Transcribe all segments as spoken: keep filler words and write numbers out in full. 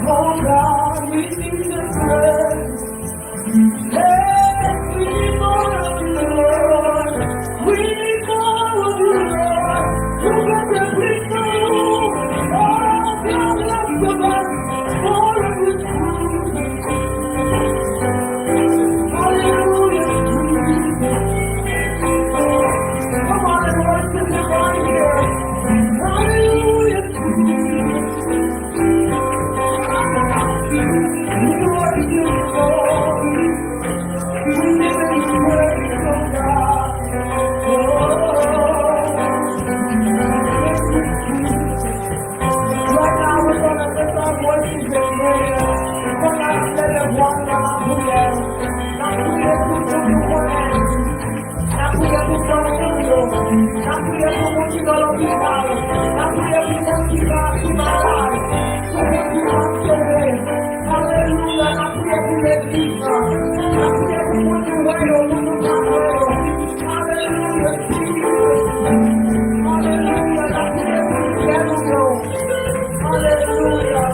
Oh God, we need your presence. Yes, we need more of you, Lord. We need more of you, Lord. You got to breathe through. Oh God, less of us, more of you, Jesus. Hallelujah, Jesus. Come on and worship him right here. Hallelujah, Jesus. Right now, we're gonna lift our voices in prayer. Come on, let us walk down our prayer. N ap priye pou tout nou konnen. N ap priye pou fanmi nou yo. N ap priye pou moun ki nan lopital. N ap priye pou moun ki nan, ki malad. Pou moun ki pa sove. Alelouya. N ap priye pou legliz la. N ap priye pou moun nou wè yo, moun nou pa wè yo. Alelouya, Jezi. Alelouya. N ap priye pou frè nou yo. Alelouya.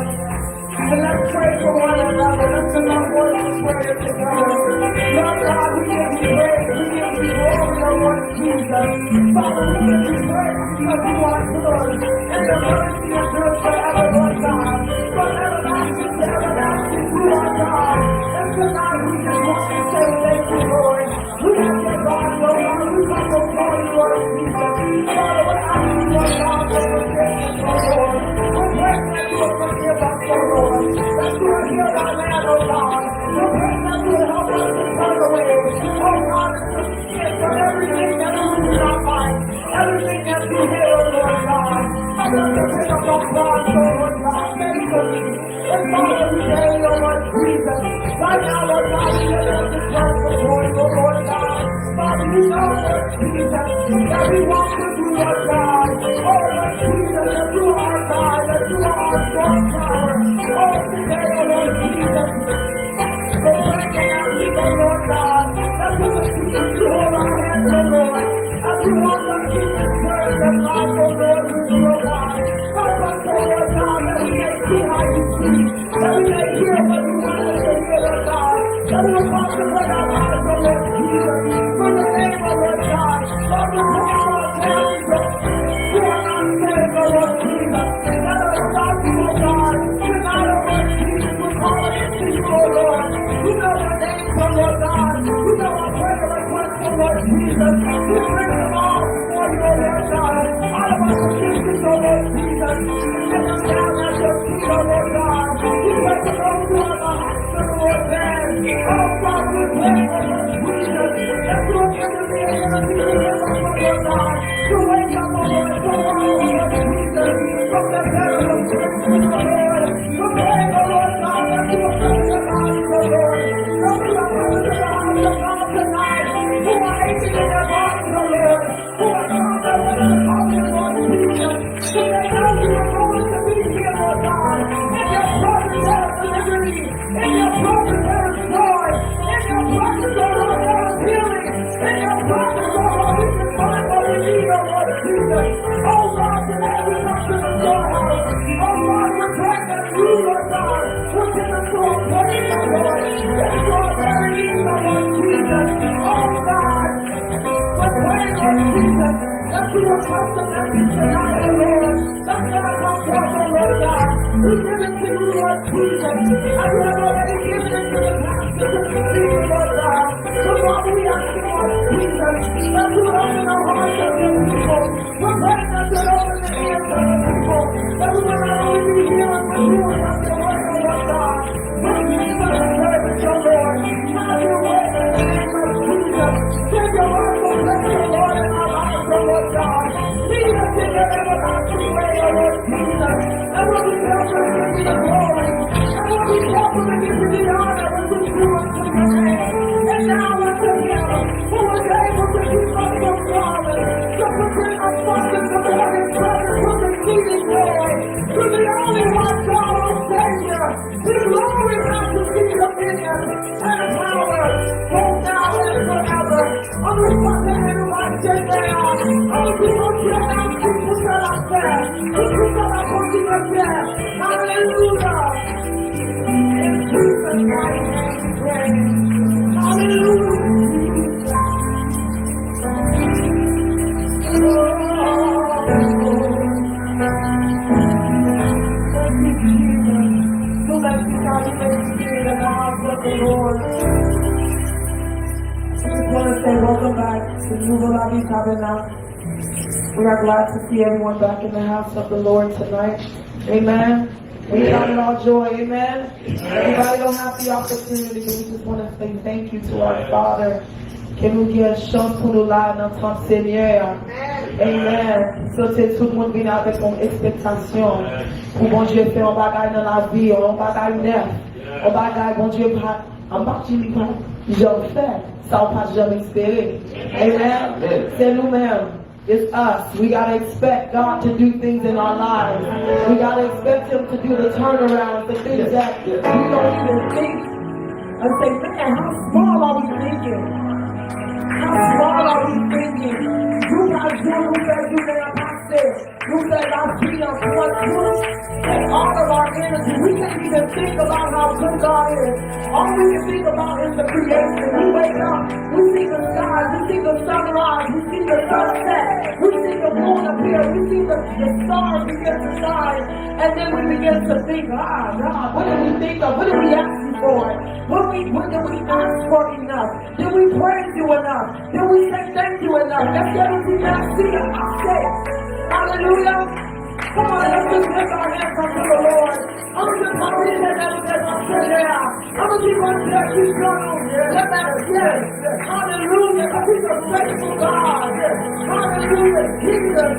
And let's pray for one another. Let's lift our voice and pray together. Lord God, we give you praise. We give you glory, Lord Jesus. Father, we give you praise because you are good. And your mercy endures forever, Lord God. From everlasting to everlasting, you are God. Tonight we just want to say thank you, Lord. We have your God, Lord God. We come before you, Lord Jesus. Father, we ask you, Lord God, for protection, Lord. We pray that you will forgive us, Lord. That you will heal our land, oh God. We pray that you will help us to turn away, oh God, and to forget from everything that we do not like, everything that we hate, oh Lord God. Help us to pick up our cross, oh Lord God. Thank you. And Father, we pray, Lord Jesus, right now, Lord God, we lift up this prayer before you, Lord God. Father, you know, Lord Jesus, that we walk with you, Lord God. Oh, Lord Jesus, that you are our God, that you are our strong tower. Oh, today, oh, Lord Jesus, the prayer that we go, Lord God, that we will continue to hold our hands, oh Lord, as we walk up in this church, oh God, oh Lord, with you, oh God. Help us, oh Lord God, that we may see how you see. That we may hear what you want us to hear, Lord God. That we will consecrate our lives, oh Lord Jesus, for your name, oh Lord God. Lord, we put all our families, oh, who are not saved, oh Lord Jesus. Let us stop you, oh God. Tonight, oh Lord Jesus, we call unto you, oh Lord. You know the names, oh Lord God. You know our prayer requests. Lord Jesus, we bring them all before you, oh Lord God. All of our petitions, oh Lord Jesus, we lay them down at your feet, oh Lord God. We pray for those who are in the hospital, Lord God. Oh God, we pray, oh Lord Jesus, that you will give them the ability to live up, oh Lord God, to wake up, oh Lord, to walk, oh Lord Jesus, from the bed of affliction, oh Lord. We pray, oh Lord God, that you will touch their bodies, oh Lord. Those who are coming to the house of God tonight, who are aching in their bodies, oh Lord, who are tired of the coming, Lord Jesus, who they know you are going to be here, Lord God. In your presence there is liberty. In your presence there is joy. In your presence, oh Lord, there is healing. In your presence, oh Lord, we can find what we need, oh Lord Jesus. Oh God, today we come to the storehouse. Oh God, we pray that you, Lord God, will give us your praise, oh Lord. That your very name, oh Lord Jesus. Oh God, we pray, Lord Jesus, that you will touch the message tonight, oh Lord. That's not a comfort, oh Lord God. We give it to you, Lord Jesus. And we have already given it to the pastor to receive it, Lord God. So Father, we ask you, Lord Jesus, that you will open the hearts of your people. We pray that you will open the ears of your people, that we will not only be hearers but doers of your word, oh Lord God. We pray for the service, oh Lord. Have your way in the name of Jesus. Send your word for blessing, oh Lord, in our lives, oh Lord God. Lead us in your everlasting way, oh Lord Jesus. And when we fail to give you the glory, and when we fail to give you the honor, which is due unto your name. And now unto him who is able to keep us from falling, to present us faultless before his presence with exceeding joy. To the only wise God, our Savior, be glory, majesty, dominion, and power, both now and forever. Annou chante, annou mache, annou di Bondye mèsi pou sa l ap fè, pou tout sa l ap kontinye fè. Hallelujah. In Jesus' mighty name we pray. Hallelujah. Thank you, Jesus. Nous allons nous inviter dans la house of the Lord. We just want to say welcome back to Nouveau La Vie Tabernacle. We are glad to see everyone back in the house of the Lord tonight. Amen. We count it all joy. Amen. Everybody don't have the opportunity. We just want to say thank you to our Father. Ke nou gen chans pou nou la nan tanp Senyè a. Amen. So se tout moun vin avèk yon ekspektasyon pou Bondye fè yon bagay nan lavi, yon bagay nèf, yon bagay Bondye pa, an pa di li pa janm fè, sa w pa janm espere. Amen. Amen. Se nou menm. It's us. We gotta expect God to do things in our lives. We gotta expect Him to do the turnaround, the things that we don't even think. And say, man, how small are we thinking? How small are we thinking? Jou pa jou, nou fè jounen an pase. Who said, "I free us, what good?" Take all of our energy. We can't even think about how good God is. All we can think about is the creation. We wake up, we see the skies, we see the sunrise, we see the sunset, we see the moon appear, we see the, the stars begin to shine, and then we begin to think, "Ah, God, what did we think of? What did we ask you for? What we, what did we ask for enough? Did we praise you enough? Did we say thank you enough?" Est-ce que nou di mèsi ase? Hallelujah. Come on, let's just lift our hands unto the Lord. Ann nou just mande Letènèl, Senyè a. Ann nou di Bondye ki gran nou, Letènèl, yes. Hallelujah, 'cause he's a faithful God. Hallelujah, Jesus.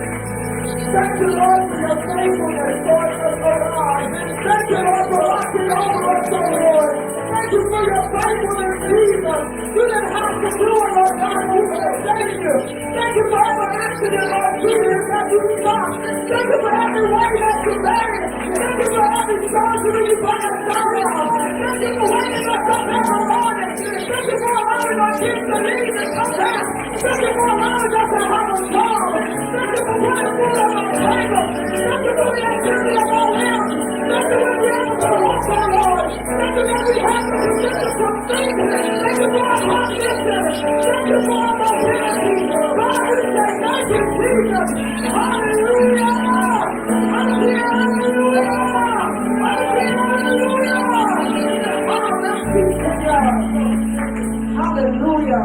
Thank you, Lord, for your faithfulness towards us, oh God. Thank you, Lord, for watching over us, oh Lord. Thank you for your faithfulness, Jesus. You didn't have to do it, Lord God, but we want to thank you. Thank you for every accident, Lord Jesus, that you stopped. Thank you for every way that you made. Thank you for every surgery you brought us out of. Thank you for waking us up every morning. Thank you for allowing our kids to leave and come back. Thank you for allowing us to have a job. Thank you for putting food on our table. Thank you for the activity of our limbs. Thank you for the able to walk, our Lord. Thank you that we have the position for thinking. Thank you for our cognition. Thank you for our mobility. God, we say thank you, Jesus. Hallelujah. Hallelujah. Hallelujah. Hallelujah. Hallelujah.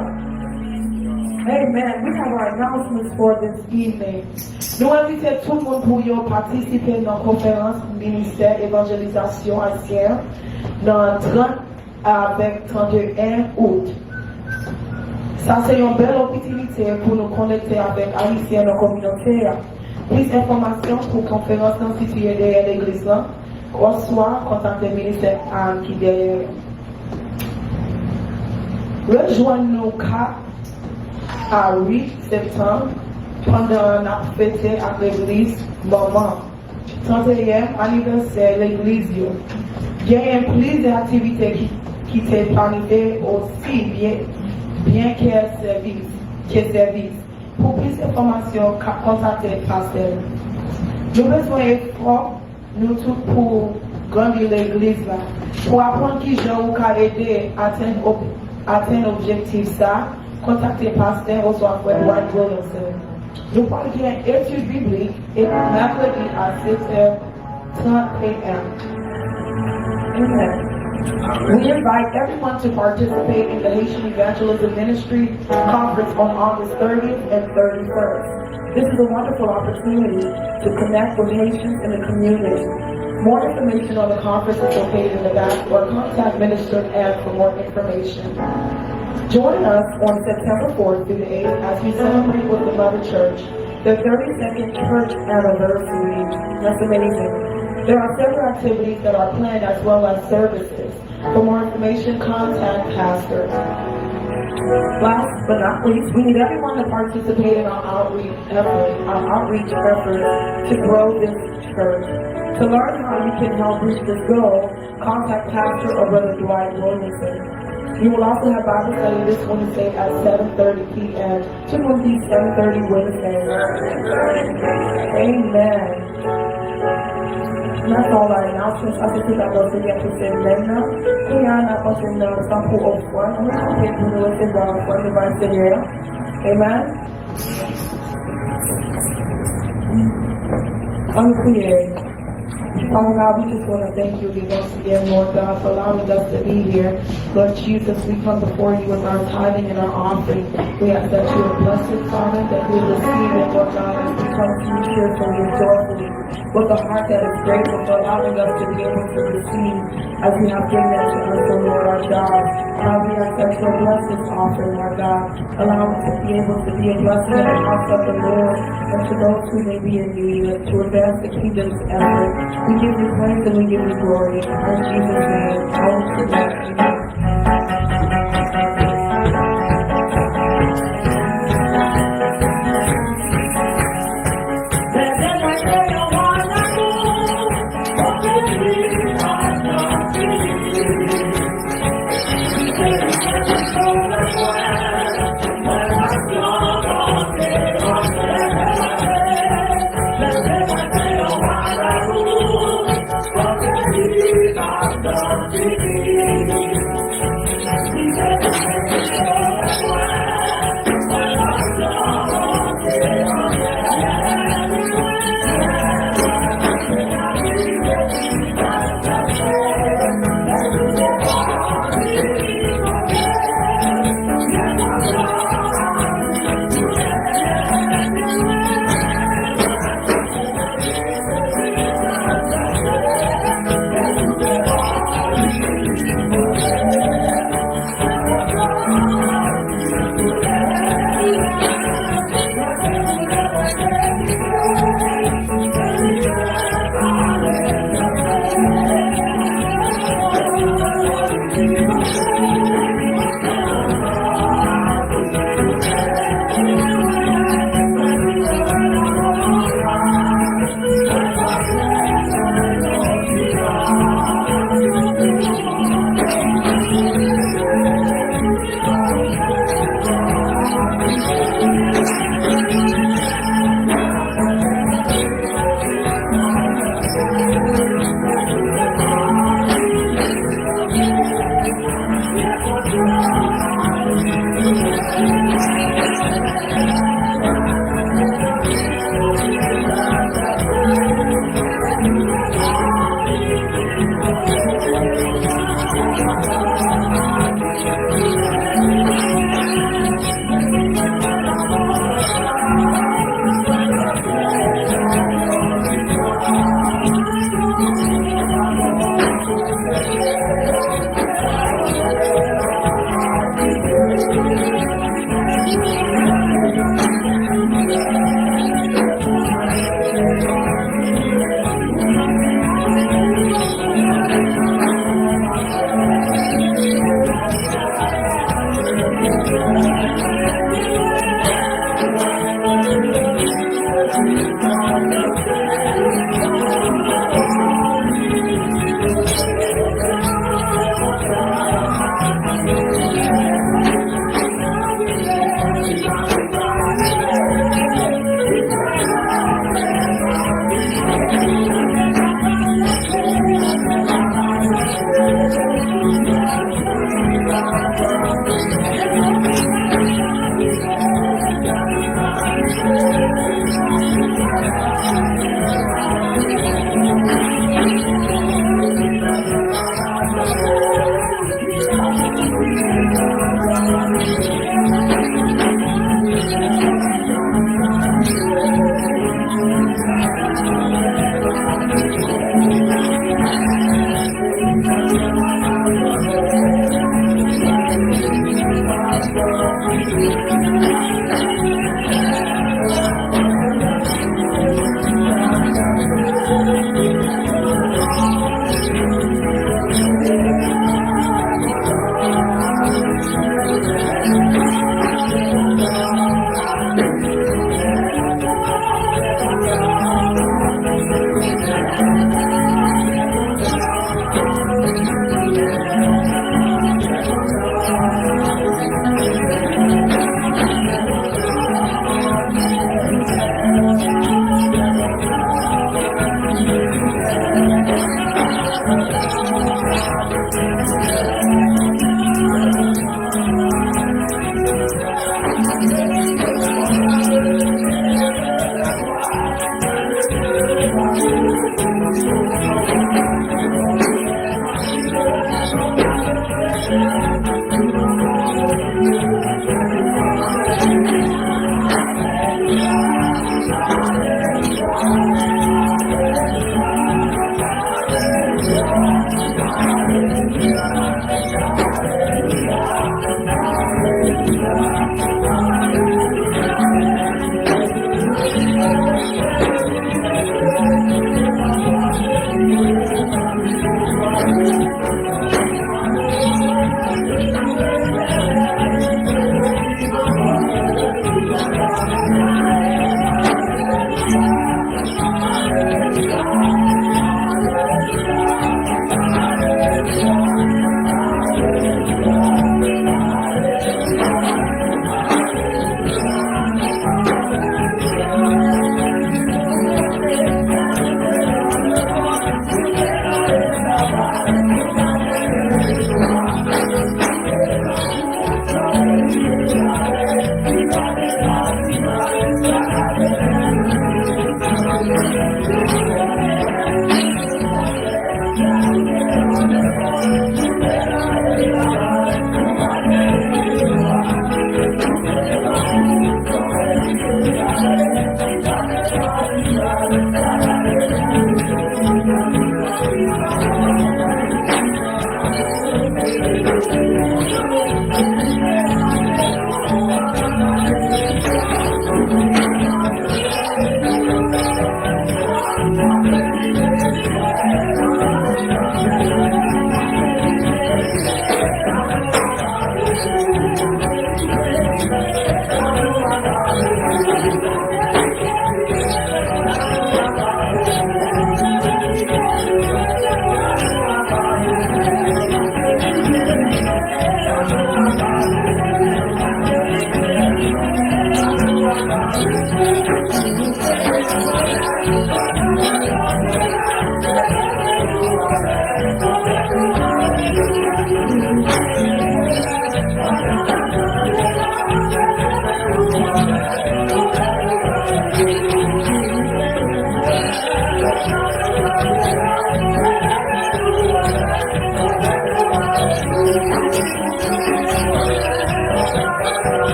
Amen. We have our announcements for this evening. Nou envite tout moun pou yo patisipe nan konferans Ministè Evanjelizasyon Ayisyen an nan trant avèk trannde en out. Sa se yon bèl opòtinite pou nou konekte avèk Ayisyen nan kominote a. Plis enfòmasyon pou konferans lan sitiye dèyè legliz lan, oswa kontakte ministè a ki dèyè yo. Rejwenn nou kat a uit septanm pandan n ap fete ak legliz manman tranteyenm anivèsè legliz yo. Genyen plizyè aktivite ki, ki te planifye osi byen, byen ke sèvis, ke sèvis. Pou plis enfòmasyon, ka kontakte pastè nou. Nou bezwen efò nou tout pou grandi legliz la. Pou aprann kijan ou ka ede atenn ob-, atenn objektif sa, kontakte pastè oswa frè Dwight Williamson. Nou pral gen etid biblik epi mèkredi a sèt è trant a m. Amen. We invite everyone to participate in the Haitian Evangelism Ministry Conference on August thirtieth and thirty-first. This is a wonderful opportunity to connect with Haitians in the community. More information on the conference is located in the back, or contact Minister M for more information. Join us on September fourth through the eighth as we celebrate with the Mother Church their thirty-second church anniversary. That's amazing. There are several activities that are planned as well as services. For more information, contact Pastor. Last but not least, we need everyone to participate in our outreach effort, our outreach effort to grow this church. To learn how you can help reach this goal, contact Pastor or Brother Dwight Williamson. You will also have Bible study this Wednesday at seven thirty p.m. Tout moun di seven thirty Wednesday. Amen. That's all our announcements. Sa se tout anons nou gen pou semèn nan. Kounye a, n ap antre nan tanpou ofrann. Nou kanpe pou nou resevwa ofrann nou bay Senyè a. Amen. Ann priye. Father God, we just want to thank you again, once again, Lord God, for allowing us to be here. Lord Jesus, we come before you with our tithing and our offering. We ask that you would bless it, Father, that we receive it, Lord God, as we come to you cheerfully and joyfully, with a heart that is grateful for allowing us to be able to receive as you have given it to us, O Lord our God. God, we ask that you bless this offering, Lord God. Allow us to be able to be a blessing in the house of the Lord and to those who may be in need to advance the kingdom's effort. We give you praise and we give you glory. In Jesus' name, I will submit. Amen.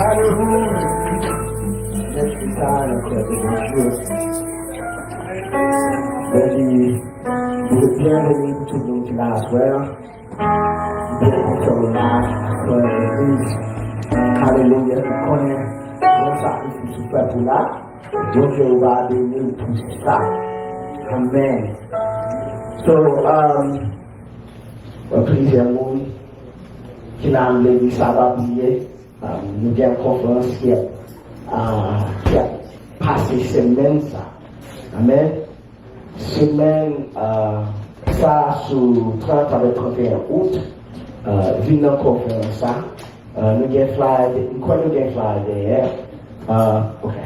Alelouya. Mèsi sa nan kè de Bondye. Bondye, byenveni pou tout moun ki la aswè a. Byenveni pou nou la aswè a legliz. Alelouya. Nou konnen yon sakrifis ou fè pou la. Bondye ou va beni w pou sa. Amèn. So, um, plizyè moun ki nan legliz sa pa bliye. Um, nou gen yon konferans ki ap, uh, ki ap pase semèn sa. Amèn. Semèn, uh, sa sou trant avèk trannteyen out, uh, vin nan konferans sa. Uh, nou gen flyer, m kwè nou gen flyer dèyè. Uh, ok.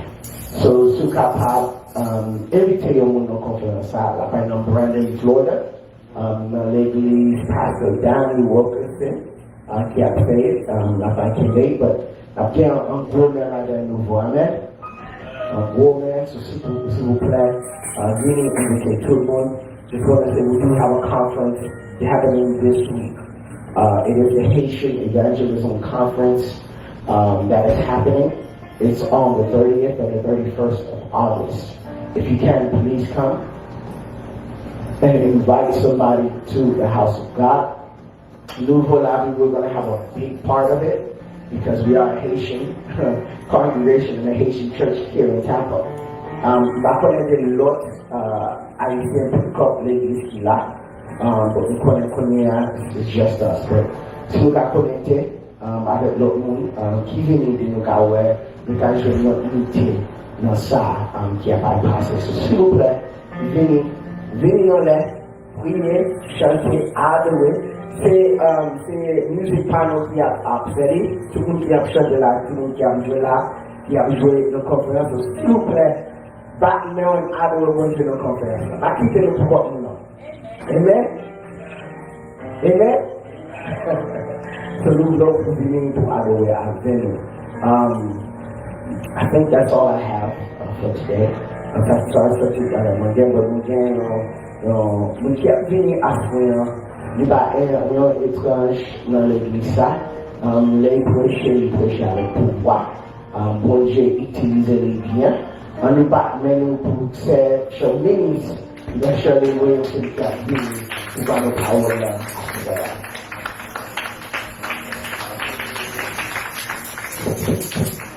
So, si w kapab, um, envite yon moun nan konferans sa, la pa nan Brandon, Florida. Um, nan legliz Pastor Danny Wilkerson, uh, ki ap fè, um, n ap akyeyi, but n ap gen yon, yon gwo men ladan nouvo, amèn. Yon gwo men, so, silvouplè, uh, vini envite tout moun. Just wanna say we do have a conference happening this week. Uh, it is the Haitian Evangelism Conference, um, that is happening. It's on the thirtieth and the thirty-first of August. If you can, please come and invite somebody to the house of God. Nouvo Lavi, we're going to have a big part of it because we are a Haitian congregation and a Haitian church here in Tampa. Um, m pa konnen de lòt, uh, Ayisyen, pwenntan legliz ki la. Um, but m konnen kounye a, it's just us. But si nou ka konekte, um, avèk lòt moun, um, ki vini, epi nou ka wè, nou ka jwenn yon inite nan sa, um, ki ap pase. So, silvouplè, vini, vini yon lè, priye, chante, adore. Se, um, se mizik pa nou ki ap, ap fè li. Tout moun ki ap chante la, tout moun ki ap jwe la, ki ap jwe nan konferans yo, silvouplè, bat men w, adore Bondye nan konferans la. Pa kite nou pou kòk nou, non. Amen. Amen. So, nou vle w pou vini pou adore avè nou. Um, I think that's all I have, uh, for today. An fèt, sa, sa, se sa mwen gen, but mwen gen yon, yon moun ki ap vini aswè an, li pa yon, yon etranj nan legliz sa. Um, lè li preche, li preche avèk pouvwa. Um, Bondye itilize li byen. Ann nou bat men nou pou sè Shirley Minis, sè Shirley Williamson ki ap vini pou ba nou pawòl la aswè a.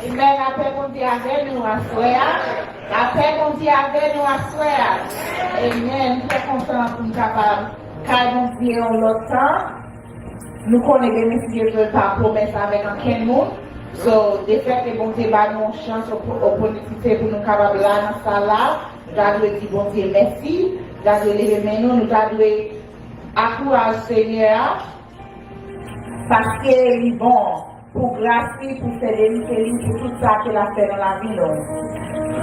Amen. Lapè Bondye avè nou aswè a. Lapè Bondye avè nou aswè a. Amen. M trè kontan pou m kapab kay Bondye yon lòt tan. Nou konnen demen, si Dye vle, pa pwomès avèk ankenn moun. So, defèt ke Bondye ba nou yon chans, op-, opòtinite pou nou kapab la nan sal la, nou ta dwe di Bondye mèsi, nou ta dwe leve men nou, nou ta dwe ankouraje Senyè a, paske li bon, pou gras li, pou fidelite li, pou tout sa ke l ap fè nan lavi nou.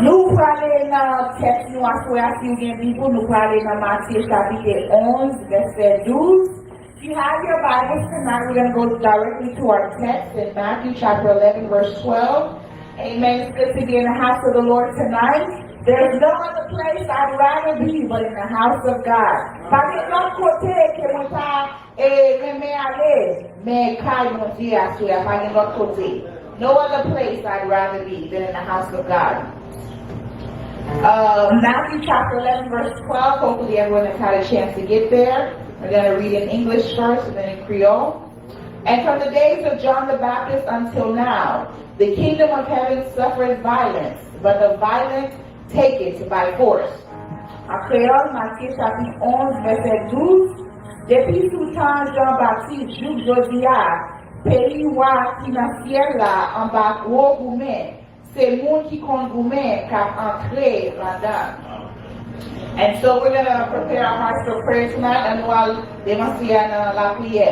Nou prale nan tèks nou aswè a, si w gen Bib ou, nou prale nan Matye chapit onz, vèsè douz. If you have your Bibles tonight, we're going to go directly to our text in Matthew chapter eleven, verse twelve. Amen. It's good to be in the house of the Lord tonight. There's no other place I'd rather be but in the house of God. Pa gen lòt kote ke mwen ta, e, renmen ale, men kay Bondye aswè a, pa gen lòt kote. No other place I'd rather be than in the house of God. Uh, Matthew chapter eleven, verse twelve. Hopefully everyone has had a chance to get there. We're going to read in English first and then in Creole. And from the days of John the Baptist until now, the kingdom of heaven suffers violence, but the violent take it by force. An kreyòl, Matye chapit onz, vèsè douz. Depi sou tan Jan Batis jouk jodi a, peyi Wa ki nan syèl la anba gwo goumen. Se moun ki konn goumen k ap antre ladan l. And so we're going to prepare our hearts for prayer tonight, and nou al demanse a nan lapriyè.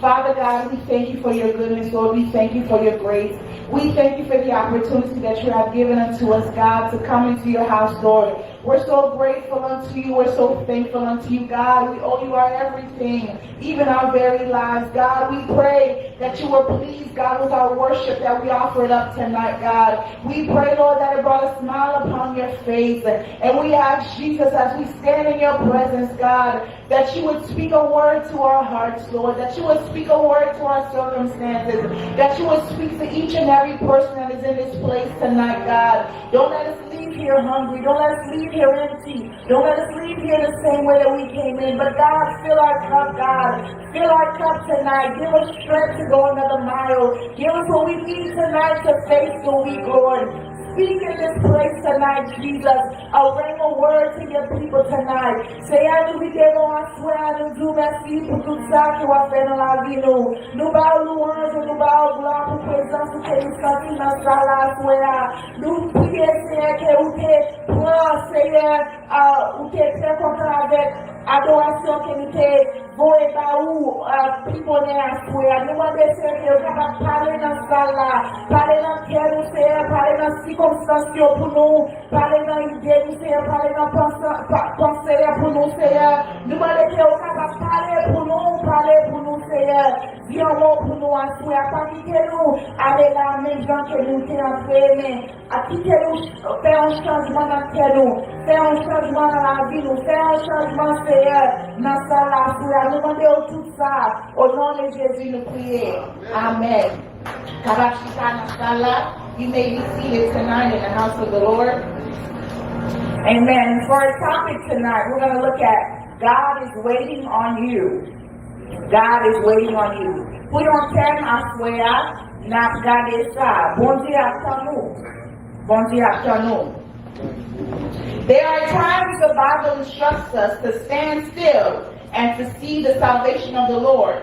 Father God, we thank you for your goodness, Lord. We thank you for your grace. We thank you for the opportunity that you have given unto us, God, to come into your house, Lord. We're so grateful unto you. We're so thankful unto you, God. We owe you our everything, even our very lives. God, we pray that you were pleased, God, with our worship that we offered up tonight, God. We pray, Lord, that it brought a smile upon your face. And we ask, Jesus, as we stand in your presence, God, that you would speak a word to our hearts, Lord, that you would speak a word to our circumstances, that you would speak to each and every person that is in this place tonight, God. Don't let us leave here hungry. Don't let us leave here empty. Don't let us leave here the same way that we came in. But God, fill our cup, God. Fill our cup tonight. Give us strength to go another mile. Give us what we need tonight to face the week, Lord. Speak in this place tonight, Jesus. A rhema word to your people tonight. Seyè, nou vin devan w aswè a, nou di w mèsi pou tout sa ke w ap fè nan lavi nou. Nou ba w lwanj, nou ba w glwa pou prezans ou ke nou santi nan sal la aswè a. Nou priye, Seyè, ke ou te pran, Seyè, a, ou te fè kontan avèk adorasyon ke nou te voye ba ou, a, pi bonè aswè a. Nou mande, Seyè, ke ou kapab pale nan sal la, pale nan kè nou, Seyè, pale nan sikonstans yo pou nou, pale nan ide nou, Seyè, pale nan panse, pa- panse yo pou nou, Seyè. Nou mande ke ou kapab pale pou nou, pale pou nou, Seyè. Di yon mo pou nou aswè a, pa kite nou ale la menm jan ke nou te antre, men a kite nou ch- fè yon chanjman nan kè nou, fè yon chanjman nan lavi nou, fè yon chanjman, Seyè, nan sal la aswè a. Nou mande w tout sa, o non de Jezi nou priye. Amèn. Kapab chita nan sal la. You may be seated tonight in the house of the Lord. Amen. For our topic tonight, we're going to look at God is waiting on you. God is waiting on you. Pou yon tèm aswè a, n ap gade sa. Bondye ap tann ou. Bondye ap tann ou. There are times the Bible instructs us to stand still and to see the salvation of the Lord.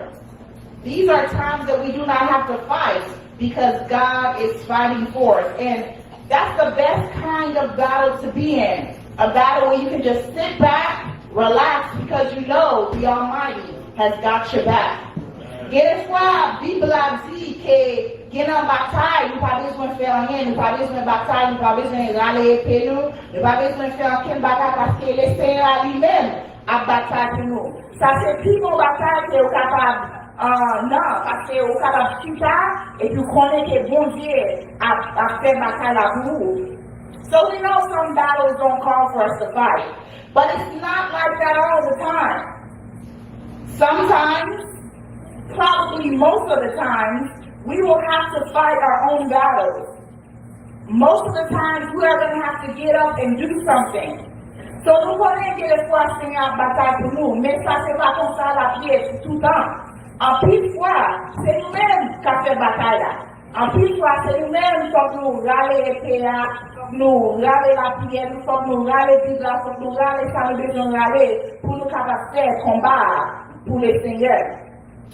These are times that we do not have to fight because God is fighting for us. And that's the best kind of battle to be in. A battle where you can just sit back, relax, because you know the Almighty has got your back. Gen de fwa, Bib la di ke gen nan batay, nou pa bezwen fè anyen, nou pa bezwen batay, nou pa bezwen rale epe nou, nou pa bezwen fè ankenn bagay, paske Lesenyè a li menm ap batay pou nou. Sa se pi bon batay ke ou kapab, ah, nan, paske ou kapab chita epi ou konnen ke Bondye ap, ap fè batay la pou ou. So we know some battles don't call for us to fight, but it's not like that all the time. Sometimes, probably most of the times, we will have to fight our own battles. Most of the times, we are going to have to get up and do something. So, nou konnen gen de fwa Senyè ap batay pou nou, men sa se pa konsa l ap ye toutan. Anpil fwa, se nou menm k ap fè batay la. Anpil fwa, se nou menm, fòk nou rale epe a, fòk nou rale lapyè nou, fòk nou rale Bib la, fòk nou rale sa nou bezwen rale pou nou kapab fè konba a pou Lesenyè.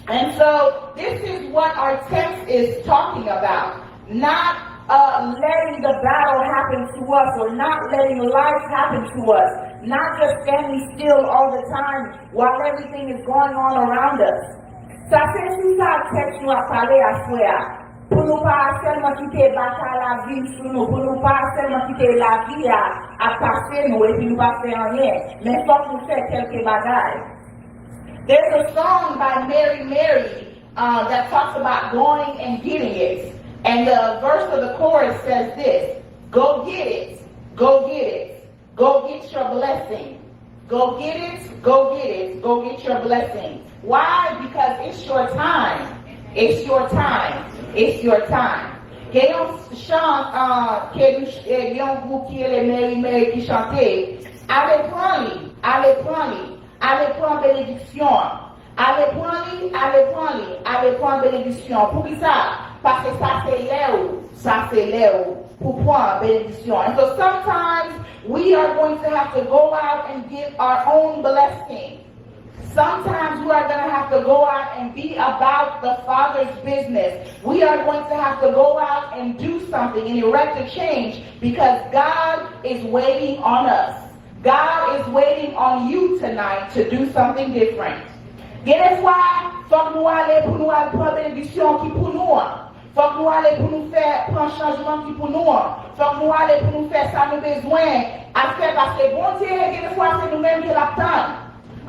And so, this is what our text is talking about. Not uh, letting the battle happen to us or not letting life happen to us. Not just standing still all the time while everything is going on around us. Sa se sou sa tèks nou ap pale aswè a. Pou nou pa sèlman kite batay la vin sou nou, pou nou pa sèlman kite lavi a ap pase nou epi nou pa fè anyen. Men fòk nou fè kèlke bagay. There's a song by Mary Mary uh, that talks about going and getting it. And the verse of the chorus says this: Go get it, go get it, go get your blessing. Go get it, go get it, go get your blessing. Why? Because it's your time. It's your time. It's your time. Gen yon chan, uh, ke nou, eh, gen yon gwoup ki rele Mary Mary ki chante, ale pran li, ale pran li, ale pran benediksyon an. Ale pran li, ale pran li, ale pran benediksyon. Poukisa? Paske sa se lè ou, sa se lè ou pou pran benediksyon. And so sometimes we are going to have to go out and get our own blessing. Sometimes we are going to have to go out and be about the Father's business. We are going to have to go out and do something and erect a change because God is waiting on us. God is waiting on you tonight to do something different. Gen de fwa, fòk nou ale pou nou al pran benediksyon ki pou nou an. Fòk nou ale pou nou fè pran chanjman ki pou nou an. Fòk nou ale pou nou fè sa nou bezwen a fè, paske Bondye, gen de fwa, se nou menm ke l ap tann.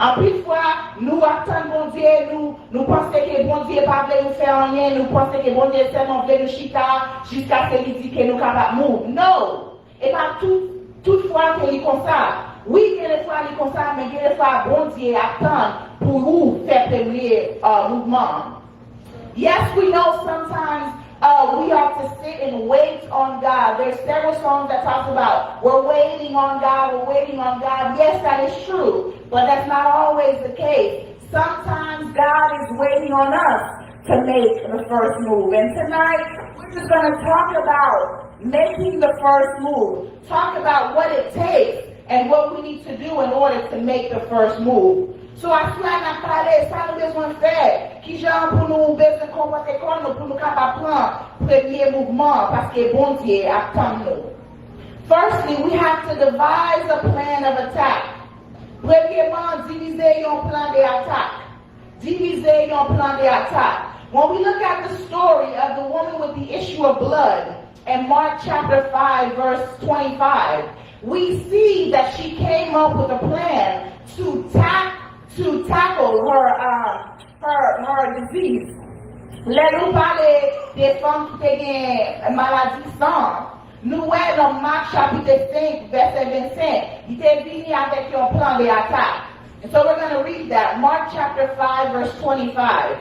Anpil fwa, nou ap tann Bondye, nou, nou panse ke Bondye pa vle nou fè anyen, nou panse ke Bondye sèlman vle nou chita jiskaske li di ke nou kapab move. No! E pa tout, tout fwa ke li konsa. Wi, gen de fwa li konsa, men gen de fwa Bondye ap tann pou ou fè premye, uh, mouvman an. Yes, we know sometimes, uh, we have to sit and wait on God. There's several songs that talks about we're waiting on God, we're waiting on God. Yes, that is true, but that's not always the case. Sometimes God is waiting on us to make the first move. And tonight, we're just going to talk about making the first move. Talk about what it takes and what we need to do in order to make the first move. So, aswè a n ap pale sa nou bezwen fè, kijan pou nou bezwen konpòte kò nou pou nou kapab pran premye mouvman an, paske Bondye ap tann nou. Firstly, we have to devise a plan of attack. Premyeman, divize yon plan de atak. Divize yon plan de atak. When we look at the story of the woman with the issue of blood in Mark chapter five, verse twenty-five, we see that she came up with a plan to tack to tackle her, um, her, her disease. Lè nou pale de fanm ki te gen maladi san, nou wè nan Mak chapit senk, vèsè vennsenk, li te vini avèk yon plan de atak. And so we're going to read that. Mark chapter five, verse twenty-five.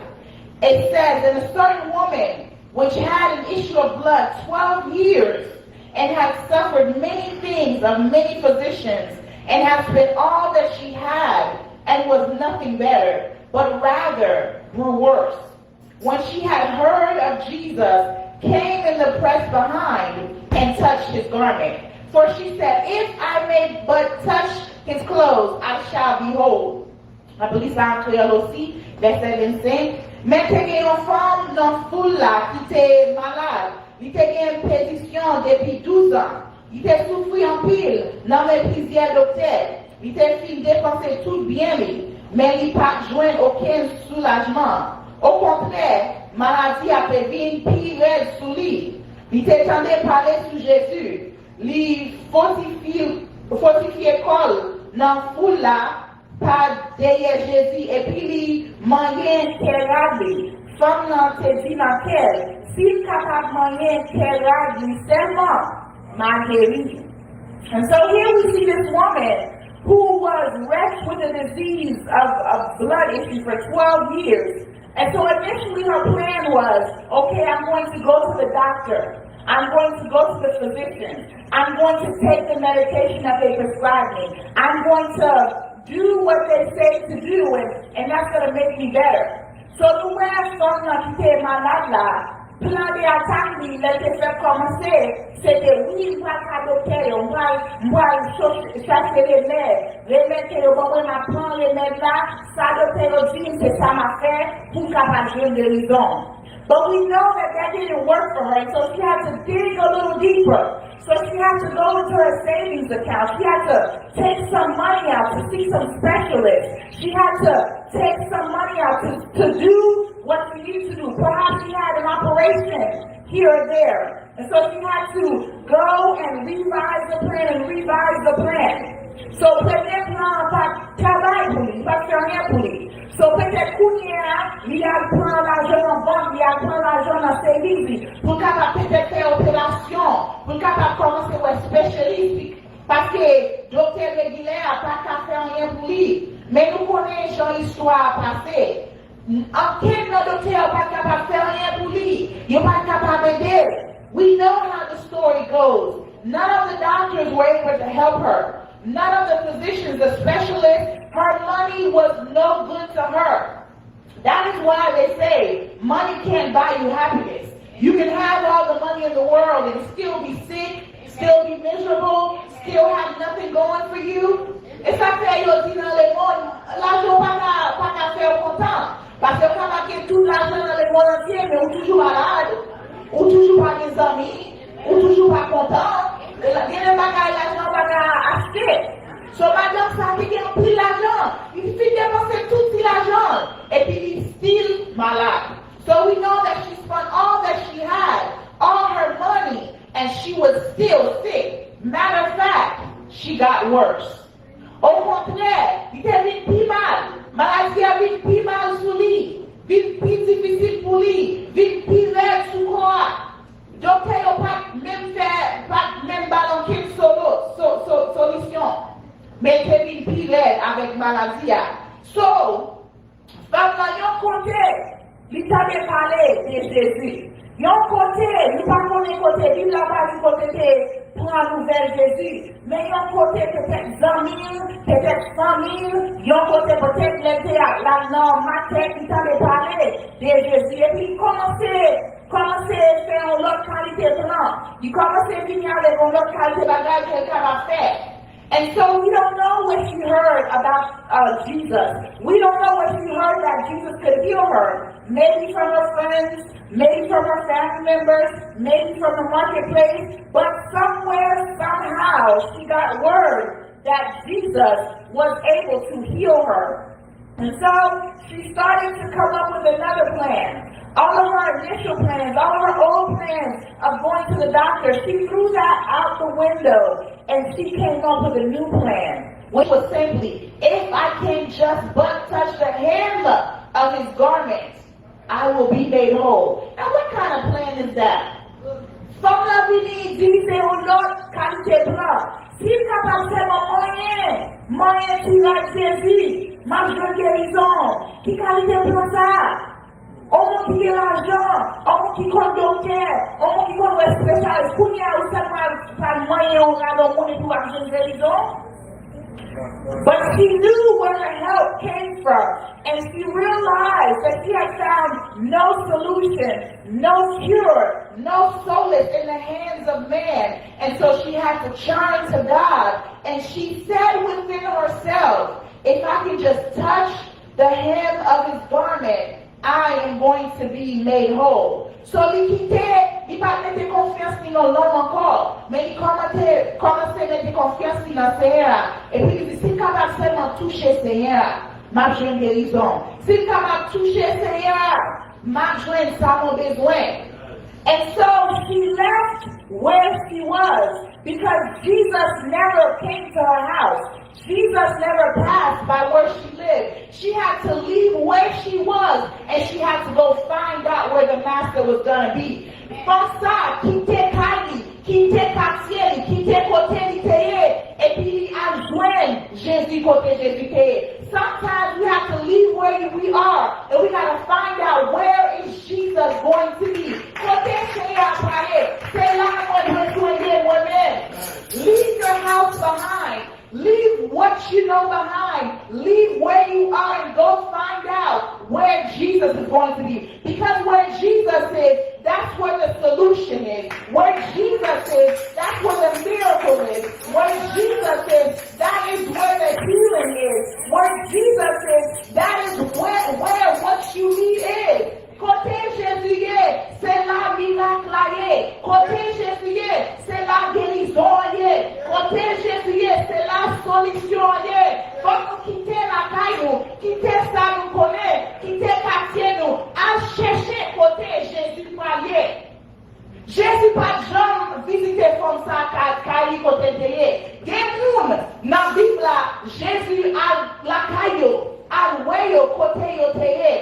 It says, "And a certain woman which had an issue of blood twelve years, and had suffered many things of many physicians, and had spent all that she had, and was nothing better, but rather grew worse. When she had heard of Jesus, came in the press behind, and touched his garment. For she said, 'If I may but touch his clothes, I shall be whole.'" N ap li sa an kreyòl osi, vèsè vennsenk. Men te gen yon fanm nan foul la ki te malad. Li te gen pezisyon depi douz an. Li te soufri anpil nan men plizyè doktè. Li te fin depanse tout byen li, men li pa t jwenn okenn soulajman. Okontrè, maladi a te vin pi rèd sou li. Li te tande pale sou Jezi. Li fòtifye, fòtifye kò l nan foul la pa dèyè Jezi, epi li manyen kè rad li. Fanm nan te di nan kè l, "Si m kapab manyen kè rad li sèlman, m a geri." And so here we see this woman who was wretched with a disease of, of blood issue for twelve years. And so initially her plan was, "Okay, I'm going to go to the doctor. I'm going to go to the physician. I'm going to take the medication that they prescribe me. I'm going to do what they say to do, and, and that's going to make me better." So nou wè fanm nan ki te malad la, plan de atak li, lè l te fèk kòmanse, se te, "Wi, m pral ka doktè yo, m pral, m pral cho-, chache remèd, remèd ke yo ban mwen, m ap pran remèd la, sa doktè yo di m, se sa m ap fè pou m kapab jwenn gerizon." But we know that that didn't work for her, and so she had to dig a little deeper. So she had to go into her savings account. She had to take some money out to see some specialists. She had to take some money out to, to do what she needed to do. Perhaps she had an operation here or there. And so she had to go and revise the plan and revise the plan. So premye plan an pa t travay pou li, li pa t fè anyen pou li. So petèt kounye a, li al pran lajan nan bank, li al pran lajan nan savings li, pou l kapab petèt fè operasyon, pou l kapab kòmanse wè spesyalis li. Paske doktè regilè a pa ka fè anyen pou li. Men nou konnen jan istwa a pase. Ankenn nan doktè yo pa t kapab fè anyen pou li. Yo pa t kapab ede l. We know how the story goes. None of the doctors were able to help her. None of the physicians, the specialists, her money was no good to her. That is why they say money can't buy you happiness. You can have all the money in the world and still be sick, still be miserable, still have nothing going for you. E sa fè yo di nan lemonn, lajan pa ka, pa ka fè w kontan. Paske w kapab gen tout lajan nan lemonn antye, men ou toujou malad, ou toujou pa gen zanmi, ou toujou pa kontan. Gen de bagay lajan pa ka achte. So madanm sa te gen anpil lajan, li fin depanse tout ti lajan l, epi li still malad. So we know that she spent all that she had, all her money, and she was still sick. Matter of fact, she got worse. Okontrè, li te vin pi mal. Maladi a vin pi mal sou li, vin pi difisil pou li, vin pi rèd sou kò a. Doktè yo pa t menm fè, pa t menm ba l ankenn solo, so, so, solisyon. Men l te vin pi rèd avèk maladi a. So, fanm nan yon kote, li tande pale de Jezi. Yon kote, li pa konnen kote, Bib la pa di kote te pran nouvèl Jezi. Men yon kote, petèt zanmi l, petèt fanmi l, yon kote petèt lè l te al nan makèt, li tande pale de Jezi. Epi li kòmanse, kòmanse fè yon lòt kalite plan. Li kòmanse vini avèk yon lòt kalite bagay ke l kapab fè. And so we don't know what she heard about uh, Jesus. We don't know what she heard that Jesus could heal her. Maybe from her friends, maybe from her family members, maybe from the marketplace. But somewhere, somehow, she got word that Jesus was able to heal her. And so she started to come up with another plan. All of her initial plans, all of her old plans of going to the doctor, she threw that out the window and she came up with a new plan, which was simply, if I can just but touch the hem of his garment, I will be made whole. Now, what kind of plan is that? Fanm nan vini di li se yon lòt kalite plan. Si l kapab sèlman manyen, manyen ti rad Jezi, m ap jwenn gerizon. Ki kalite plan sa? On moun ki gen lajan, on moun ki konn doktè, on moun ki konn wè espesyalis, kounye a ou sèlman pral manyen yon rad on moun epi w ap jwenn gerizon? But she knew where her help came from, and she realized that she had found no solution, no cure, no solace in the hands of man. And so she had to turn to God, and she said within herself, if I can just touch the hem of his garment, I am going to be made whole. So li kite, li pa mete konfyans li nan lòm ankò, men li kòmante, kòmanse mete konfyans li nan Senyè a, epi li di, si l kapab sèlman touche Senyè a, m ap jwenn gerizon. Si l kapab touche Senyè a, m ap jwenn sa mwen bezwen. And so she left where she was because Jesus never came to her house. Jesus never passed by where she lived. She had to leave where she was and she had to go find out where the master was gonna be. Fanm sa kite kay li, kite katye li, kite kote li te ye, epi li al jwenn Jezi kote Jezi te ye. Sometimes we have to leave where we are and we gotta find out where is Jesus going to be. Kote Senyè a prale, se la mwen bezwen ye mwen menm. Leave your house behind. Leave what you know behind. Leave where you are and go find out where Jesus is going to be. Because where Jesus is, that's where the solution is. Where Jesus is, that's where the miracle is. Where Jesus is, that is where the healing is. Where Jesus is, that is where, where what you need is. Kote Jezi ye, se la mirak la ye. Kote Jezi ye, se la gerizon an ye. Kote Jezi ye, se la solisyon an ye. Fòk nou kite lakay nou, kite sa nou konnen, kite katye nou, al chèche kote Jezi pral ye. Jezi pa t janm vizite fanm sa a kay, kay li kote l te ye. Gen moun nan Bib la, Jezi al lakay yo, al wè yo kote yo te ye.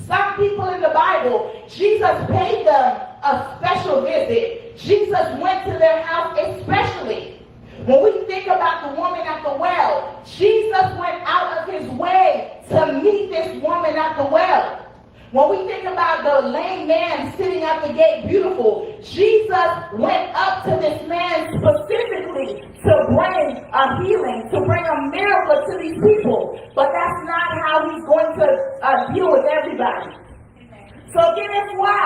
Some people in the Bible, Jesus paid them a special visit. Jesus went to their house especially. When we think about the woman at the well, Jesus went out of his way to meet this woman at the well. When we think about the lame man sitting at the gate beautiful, Jesus went up to this man specifically to bring a healing, to bring a miracle to these people. But that's not how he's going to uh, deal with everybody. So, gen de fwa,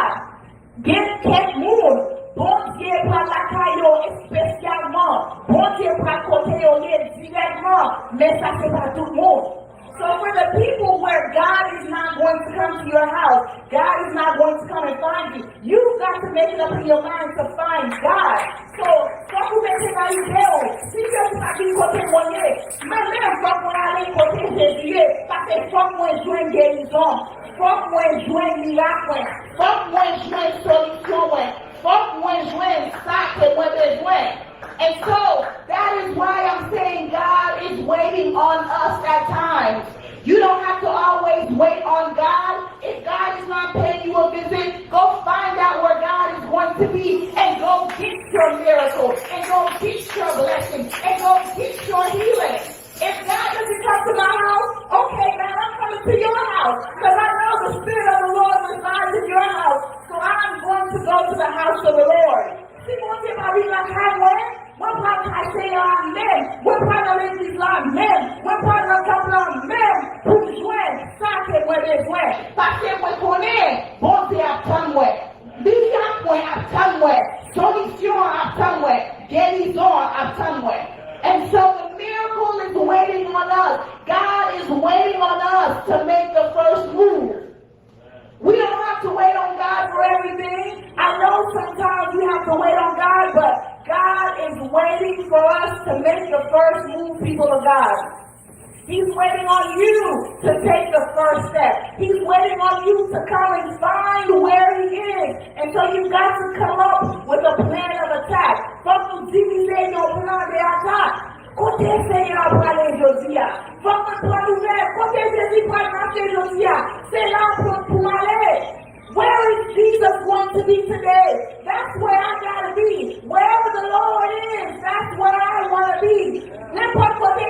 gen kèk moun, Bondye pral lakay yo espesyalman, Bondye pral kote yo ye dirèkman, men sa se pa tout moun. So, for the people where God is not going going to come to your house. God is not going to come and find you. You got to make it up in your mind to find God. So, fòk ou mete nan ide w, si Jezi pa vin kote mwen ye, mwen menm fòk mwen ale kote Jezi ye, paske fòk mwen jwenn gerizon, fòk mwen jwenn mirak mwen, fòk mwen jwenn solisyon mwen, fòk mwen jwenn sa ke mwen bezwen. And so, that is why I'm saying God is waiting on us at times. You don't have to always wait on God. If God is not paying you a visit, go find out where God is going to be and go get your miracle and go get your blessing and go get your healing. If God doesn't come to my house, okay, God, I'm coming to your house because I know the Spirit of the Lord resides in your house. So I'm going to go to the house of the Lord. Si Bondye pa vin lakay mwen, mwen pral kay Senyè a menm, mwen pral nan legliz la menm, mwen pral nan tanp lan menm pou m jwenn sa ke mwen bezwen. Paske mwen konnen Bondye ap tann mwen. Mirak mwen ap tann mwen. Solisyon an ap tann mwen. Gerizon an ap tann mwen. And so the miracle is waiting on us. God is waiting on us to make the first move. We don't have to wait on God for everything. I know sometimes we have to wait on God, but God is waiting for us to make the first move, people of God. He's waiting on you to take the first step. He's waiting on you to come and find where He is. And so you've got to come up with a plan of attack. Fòk nou divize yon plan de atak. Kote Senyè a prale jodi a? Fòk mwen pran nouvèl. Kote Jezi pral mache jodi a? Se la pou, pou m ale. Where is Jesus going to be today? That's where I gotta be. Wherever the Lord is, that's where I wanna be. Nenpòt kote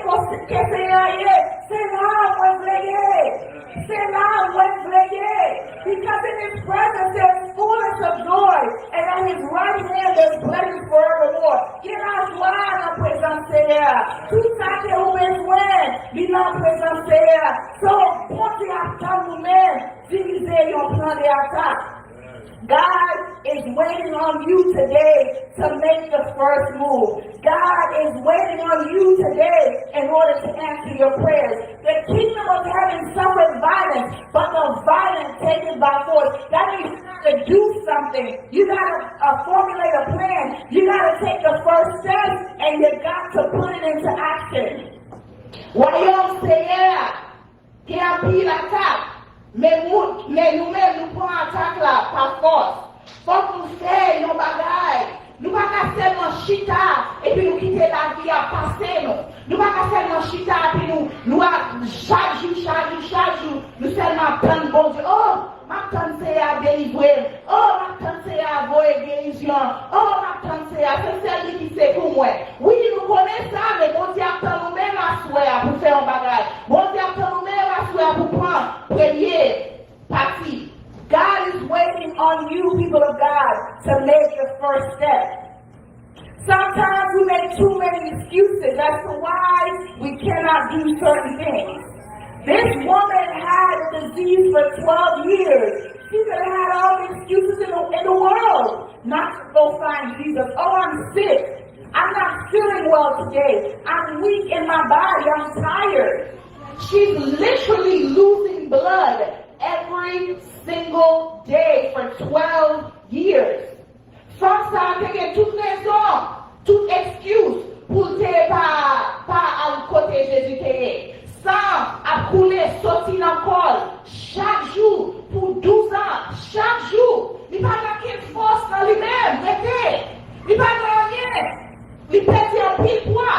ke Senyè a ye, se la mwen vle ye. Se la mwen vle ye. Because in His presence there is fullness of joy, and at His right hand there is pleasures forevermore. Gen lajwa nan prezans Senyè a. Tout sa ke ou bezwen, li nan prezans Senyè a. So, Bondye ap tann nou menm divize yon plan de atak. God is waiting on you today to make the first move. God is waiting on you today in order to answer your prayers. The kingdom of heaven suffers violence, but the violent take it by force. That means you gotta do something. You gotta uh, formulate a plan. You gotta take the first step, and you got to put it into action. Wayòm Senyè a gen anpil atak, men moun, men nou menm nou pran atak la pa fòs. Fòk nou fè yon bagay. Nou pa ka sèlman chita epi nou kite lavi a pase nou. Nou pa ka sèlman chita epi nou, nou ap chak jou, chak jou, chak jou, nou sèlman ap tann Bondye. Oh, m ap tann Senyè a delivre m. Oh, m ap tann Senyè a voye gerizyon. Oh, m ap tann Senyè a, se sèl li ki sekou mwen. Wi, nou konnen sa, men Bondye ap tann ou menm aswè a pou fè yon bagay. Bondye ap tann ou menm aswè a pou pran premye pati. God is waiting on you, people of God, to make the first step. Sometimes we make too many excuses as to why we cannot do certain things. This woman had a disease for twelve years. She could have had all the excuses in the, in the world not to go find Jesus. Oh, I'm sick. I'm not feeling well today. I'm weak in my body. I'm tired. She's literally losing blood every single day for twelve years. Fanm sa a te gen tout rezon, tout eskiz pou l te pa, pa al kote Jezi te ye. San ap koule soti nan kò l chak jou pou douz an, chak jou. Li pa gen okenn fòs nan li menm, rete. Li pa gen anyen. Li pèdi anpil pwa,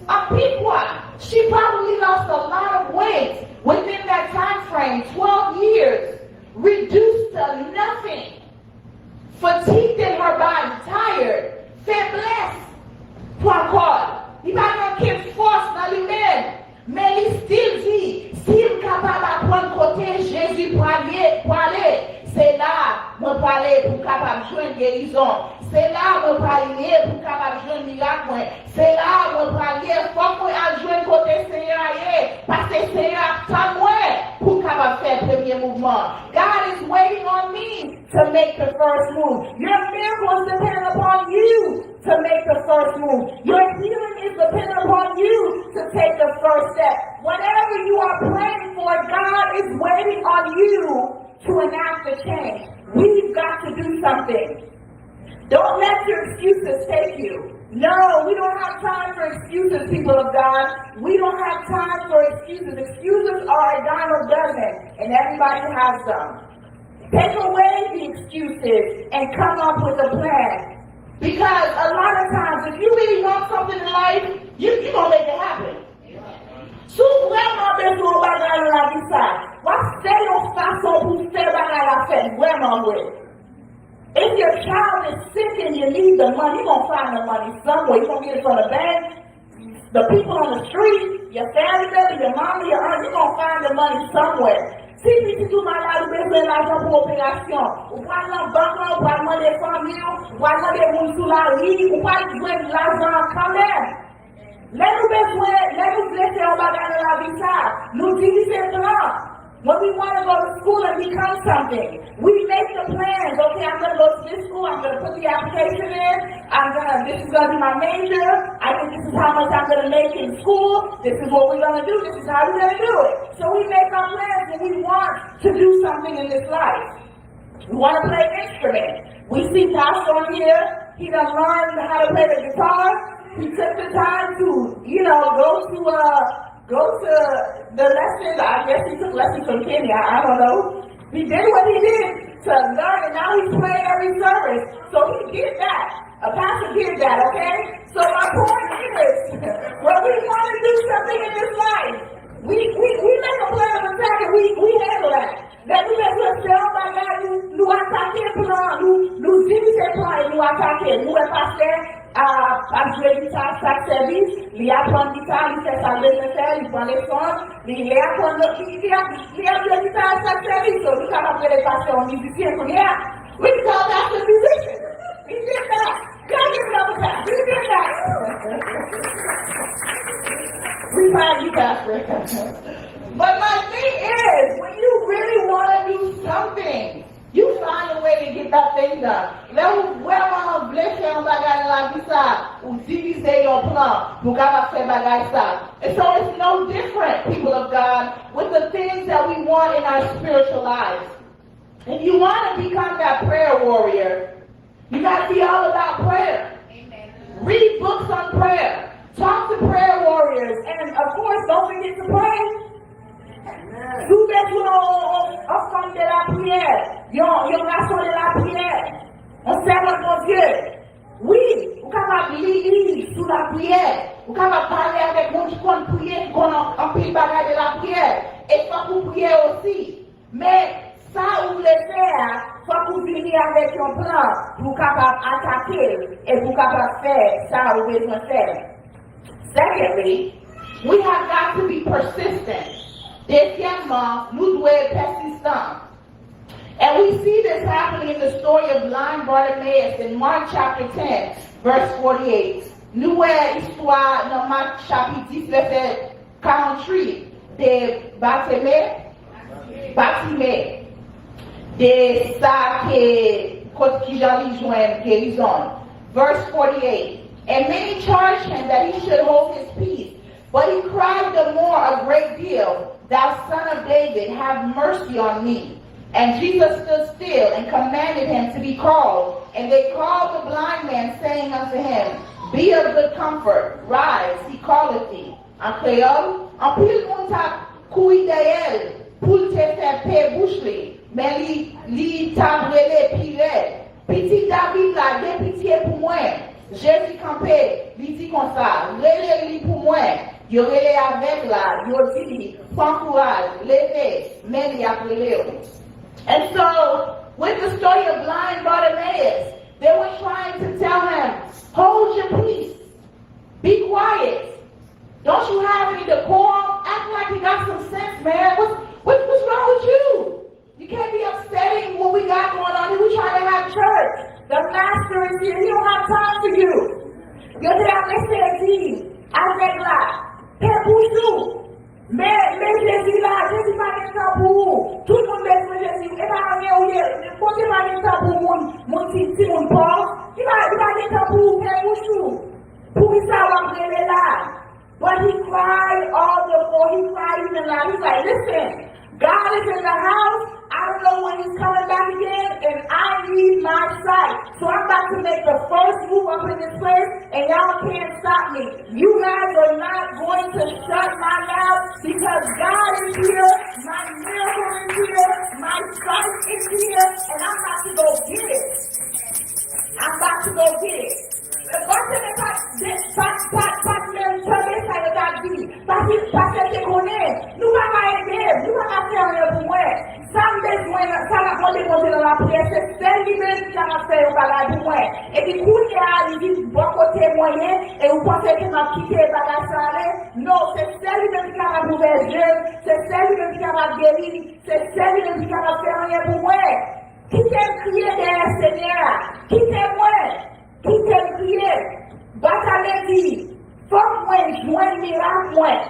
anpil pwa. She probably lost a lot of weight within that time frame, twelve years, reduced to nothing. Fatigued in her body, tired, feblès pran kò l. Li pa gen okenn fòs nan li menm. Men li still di, si m kapab aprann kote Jezi pral ye, prale, se la mwen prale pou m kapab jwenn gerizon. Se la mwen pral ye pou m kapab jwenn mirak mwen. Se la mwen pral ye, fòk mwen al jwenn kote Senyè a ye, paske Senyè a ap tann mwen pou m kapab fè premye mouvman. God is waiting on me to make the first move. Your miracle is dependent upon you to make the first move. Your healing is dependent upon you to take the first step. Whatever you are praying for, God is waiting on you to enact the change. We've got to do something. Don't let your excuses take you. No, we don't have time for excuses, people of God. We don't have time for excuses. Excuses are a dime a dozen, and everybody has them. Take away the excuses and come up with a plan. Because a lot of times, if you really want something in life, you you gonna make it happen. Si w vrèman bezwen yon bagay nan lavi sa, w ap fè yon fason pou w fè bagay la fèt vrèman vre. If your child is sick and you need the money, you gonna find the money somewhere. You gonna get it from the bank, the people on the street, your family member, your mama, your aunt, you gonna find the money somewhere. Si pitit ou malad, ou bezwen lajan pou operasyon, ou pral nan bank lan, ou pral mande fanmi w, ou pral mande moun sou lari, ou pral jwenn lajan an kanmenm. Lè nou bezwen, lè nou vle fè yon bagay nan lavi sa, nou divize plan. When we want to go to school and become something, we make the plans. Okay, I'm going to go to this school. I'm going to put the application in. I'm going to, this is going to be my major. I think this is how much I'm going to make in school. This is what we're going to do. This is how we're going to do it. So we make our plans when we want to do something in this life. We want to play an instrument. We see Pastor on here. He done learned how to play the guitar. He took the time to, you know, go to uh, go to the lessons. I guess he took lessons from Kenny. I, I don't know. He did what he did to learn, and now he's playing every service. So he did that. A pastor did that, okay? So my point is, when we want to do something in this life, we, we, we make a plan of attack and we, we handle that. Lè nou bezwen fè yon bagay, nou, nou atake plan, nou, nou divize plan e nou atake. Nou wè pastè a, ap jwe gita chak sèvis, li aprann gita, li fè sa l bezwen fè, li pran leson, li, li aprann lòt, li, li ap, li ap jwe gita chak sèvis. So, nou kapab rele pastè yon mizisyen kounye a. We can call that a musician. He did that. Can I get another clap? He did that. We proud of you, Pastor. But my thing is, when you really want to do something, you find a way to get that thing done. Lè ou vrèman vle fè yon bagay nan lavi sa, ou divize yon plan pou kapab fè bagay sa. And so it's no different, people of God, with the things that we want in our spiritual lives. If you want to become that prayer warrior, you got to be all about prayer. Read books on prayer. Talk to prayer warriors. And of course, don't forget to pray. Si w bezwen yon, yon, yon fanm de lapriyè, yon, yon gason de lapriyè, yon sèvant Bondye, wi, ou kapab li liv sou lapriyè, ou kapab pale avèk moun ki konn priye, ki konn an, anpil bagay de lapriyè, e fòk ou priye osi. Men, sa ou vle fè a, fòk ou vini avèk yon plan pou w kapab atake l e pou w kapab fè sa ou bezwen fè. Secondly, we have got to be persistent. Dezyèmman, nou dwe pèsistan. And we see this happening in the story of blind Bartimaeus in Mark chapter ten, verse forty-eight. Nou wè istwa nan Mak chapit dis, vèsè karant-uit, de Batime, Batime, de sa ke, kot kijan li jwenn gerizon. Verse forty-eight. And many charged him that he should hold his peace, but he cried the more a great deal, "Thou son of David, have mercy on me." And Jesus stood still and commanded him to be called. And they called the blind man, saying unto him, "Be of good comfort, rise, he calleth thee." An kreyòl, anpil moun t ap kouri dèyè l pou l te fè pe bouch li, men li, li t ap rele pi rèd, "Pitit David la, gen pitye pou mwen." Jezi kanpe, li di konsa, "Rele li pou mwen." Yo rele avèg la, yo di li, "Pran kouraj, leve, men li ap rele w." And so, with the story of blind Bartimaeus, they were trying to tell him, "Hold your peace. Be quiet. Don't you have any decorum? Act like you got some sense, man. What's, what, what's wrong with you? You can't be upsetting what we got going on here. We trying to have church." The master is here. He don't have time for you. Yo te ap eseye di avèg la, "Pe bouch ou. Men, men Jezi la, Jezi pa gen tan pou ou. Tout moun bezwen Jezi. E pa Sa gen ou ye, Bondye pa gen tan pou moun, moun ti, timoun pòv. Li pa, li pa gen tan pou ou, fè bouch ou. Poukisa w ap rele la? But he cried all the more. He cried even loud. He's like, "Listen, God is in the house. I don't know when he's coming back again, and I need my sight. So I'm about to make the first move up in this place, and y'all can't stop me. You guys are not going to shut my mouth because God is here. My miracle is here. My sight is here, and I'm about to go get it." I'm about to go get it. Bondye pa, pa, pa, pa t menm tande sa yo t ap di. Paske, paske l te konnen, nou pa ka ede m, nou pa ka fè anyen pou mwen. Sa m bezwen, sa m ap mande Bondye nan lapriyè, se sèl li menm ki kapab fè yon bagay pou mwen. Epi kounye a, li vin bò kote mwen ye, e ou panse ke m ap kite bagay sa ale? Non, se sèl li menm ki kapab ouvè je m, se sèl li menm ki kapab geri m, se sèl li menm ki kapab fè anyen pou mwen. Kite m kriye dèyè Senyè a. Kite mwen. Kite m kriye. Batame di, fòk mwen jwenn mirak mwen.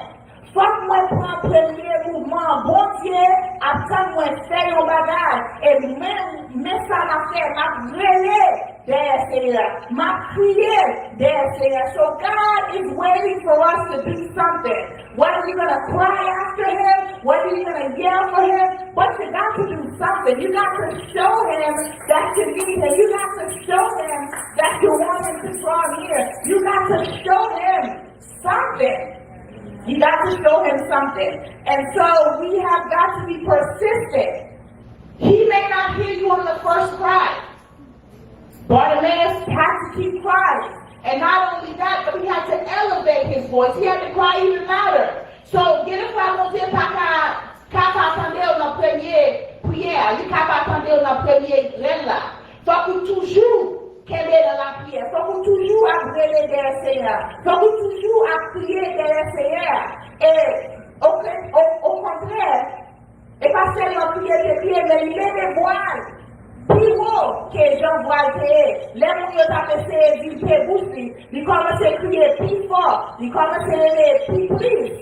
Fòk mwen pran premye mouvman. Bondye ap tann mwen fè yon bagay. E men, men sa m ap fè, m ap rele dèyè Senyè a. M ap kriye dèyè Senyè a. So God is waiting for us to do something. Whether you're going to cry after him, whether you're going to yell for him, but you got to do something. You got to show him that you need him. You got to show him that you want him to draw near. You got to show him something. You got to show him something. And so we have got to be persistent. He may not hear you on the first cry. Bartimaeus had to keep crying. And not only that, but he had to elevate his voice. He had to cry even louder. So, gen de fwa Bondye pa ka, ka pa tande w nan premye priyè a, li ka pa tande w nan premye rèl la. Fòk ou toujou kenbe nan lapriyè. Fòk ou toujou ap rele dèyè Senyè a. Fòk ou toujou ap kriye dèyè Senyè a. E, o, o, okontrè, e pa sèlman kriye l te kriye, men li leve vwa l pi wo ke jan vwa l te ye. Lè moun yo t ap eseye di l pe bouch li, li kòmanse kriye pi fò, li kòmanse rele pi plis.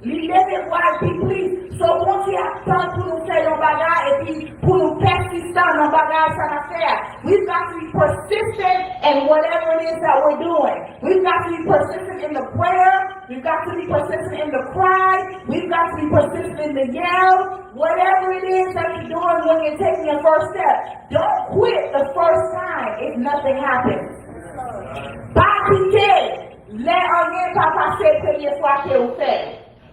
Li leve vwa l pi plis. So, Bondye ap tann pou nou fè yon bagay epi pou nou pèsistan nan bagay sa n ap fè a. We've got to be persistent in whatever it is that we're doing. We've got to be persistent in the prayer. We've got to be persistent in the cry. We've got to be persistent in the yell. Whatever it is that you're doing when you're taking your first step, don't quit the first time if nothing happens. Pa kite lè anyen pa pase premye fwa ke ou fè.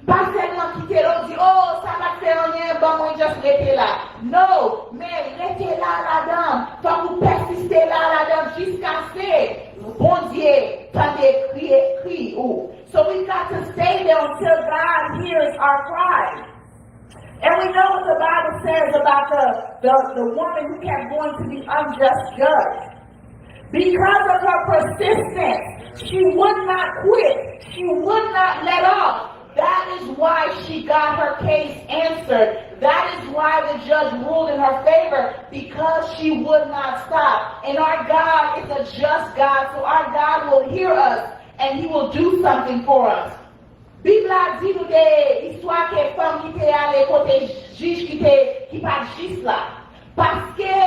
Pa sèlman kite l, ou di, "Oh, sa pa t fè anyen, ban mwen just rete la." No, men rete la ladan. Fòk ou pèsiste la ladan jiskaske Bondye tande kri, kri ou. So we got to stay there until God hears our cry. And we know what the Bible says about the, the, the woman who kept going to the unjust judge. Because of her persistence, she would not quit. She would not let off. That is why she got her case answered. That is why the judge ruled in her favor, because she would not stop. And our God is a just God, so our God will hear us and he will do something for us. Bib la di nou de istwa ke fanm ki te ale kote jij ki te, ki pa t jis la. Paske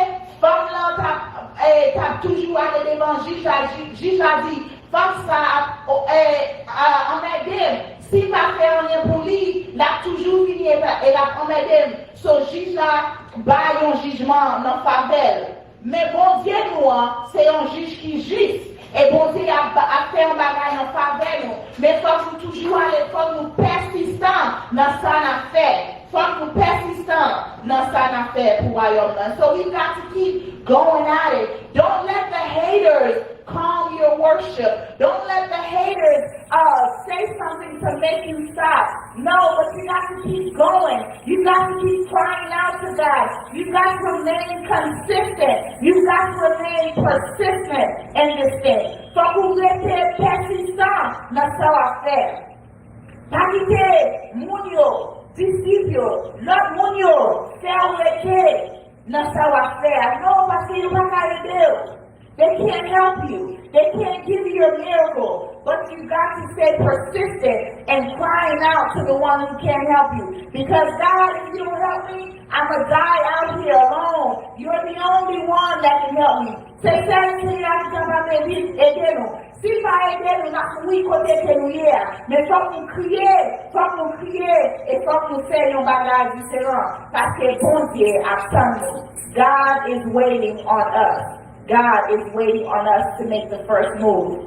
fanm lan t ap, eh, t ap toujou ale devan jij la, jij, jij la di, "Fanm sa ap, o, eh, a, anmède m. Si m pa fè anyen pou li, l ap toujou vini e l ap, e l ap anmède m." So, jij la bay yon jijman nan favè l. Men Bondye nou an, se yon jij ki jis. E Bondye ap, ap fè yon bagay nan favè nou. Men fòk nou toujou ale, fòk nou pèsistan nan sa n ap fè. Fòk nou pèsistan nan sa n ap fè pou wayòm nan. So we got to keep going at it. Don't let the haters calm your worship. Don't let the haters, uh, say something to make you stop. No, but you got to keep going. You got to keep crying out to God. You got to remain consistent. You got to remain persistent in this thing. Fòk ou rete pèsistan nan sa w ap fè. Pa kite moun yo, disip yo, lòt moun yo fè w rete nan sa w ap fè a. Non, paske yo pa ka ede w. They can't help you. They can't give you your miracle. But you got to stay persistent and crying out to the one who can help you. Because God, if you don't help me, I'ma die out here alone. That can help me. Se sèl Senyè a ki kapab ede, ede nou. Si l pa ede nou, n ap mouri kote ke nou ye a. Men fòk nou kriye, fòk nou kriye, e fòk nou fè yon bagay diferan. Paske Bondye ap tann nou. God is waiting on us. God is waiting on us to make the first move.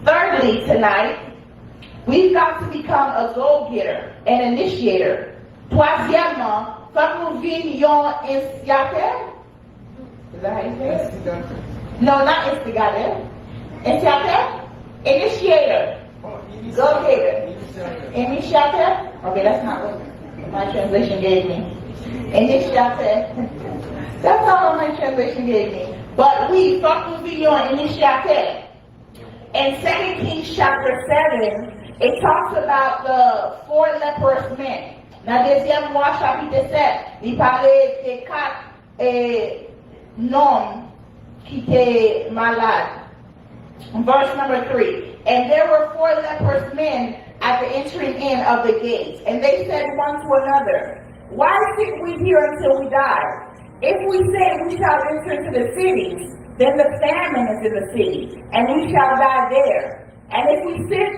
Thirdly, tonight, we've got to become a go-getter, an initiator. Twazyèmman, fòk nou vin yon ensiyatè. Is that how you say it? Instigator. No, not instigator. Ensiyatè? Initiator. Oh, initiator. Go-getter. Initiator. Initiator? Okay, that's not what my translation gave me. Initiator. That's not what my translation gave me. But wi, fòk nou vin yon ensiyatè. In Second Kings chapter seven, it talks about the four leprous men. Nan Dezyèm Wa chapit sèt, li pale de kat, eh, nonm ki te malad. Verse number three. And there were four leprous men at the entering in of the gates, and they said one to another, "Why sit we here until we die? If we say we shall enter into the cities, then the famine is in the city, and we shall die there. And if we sit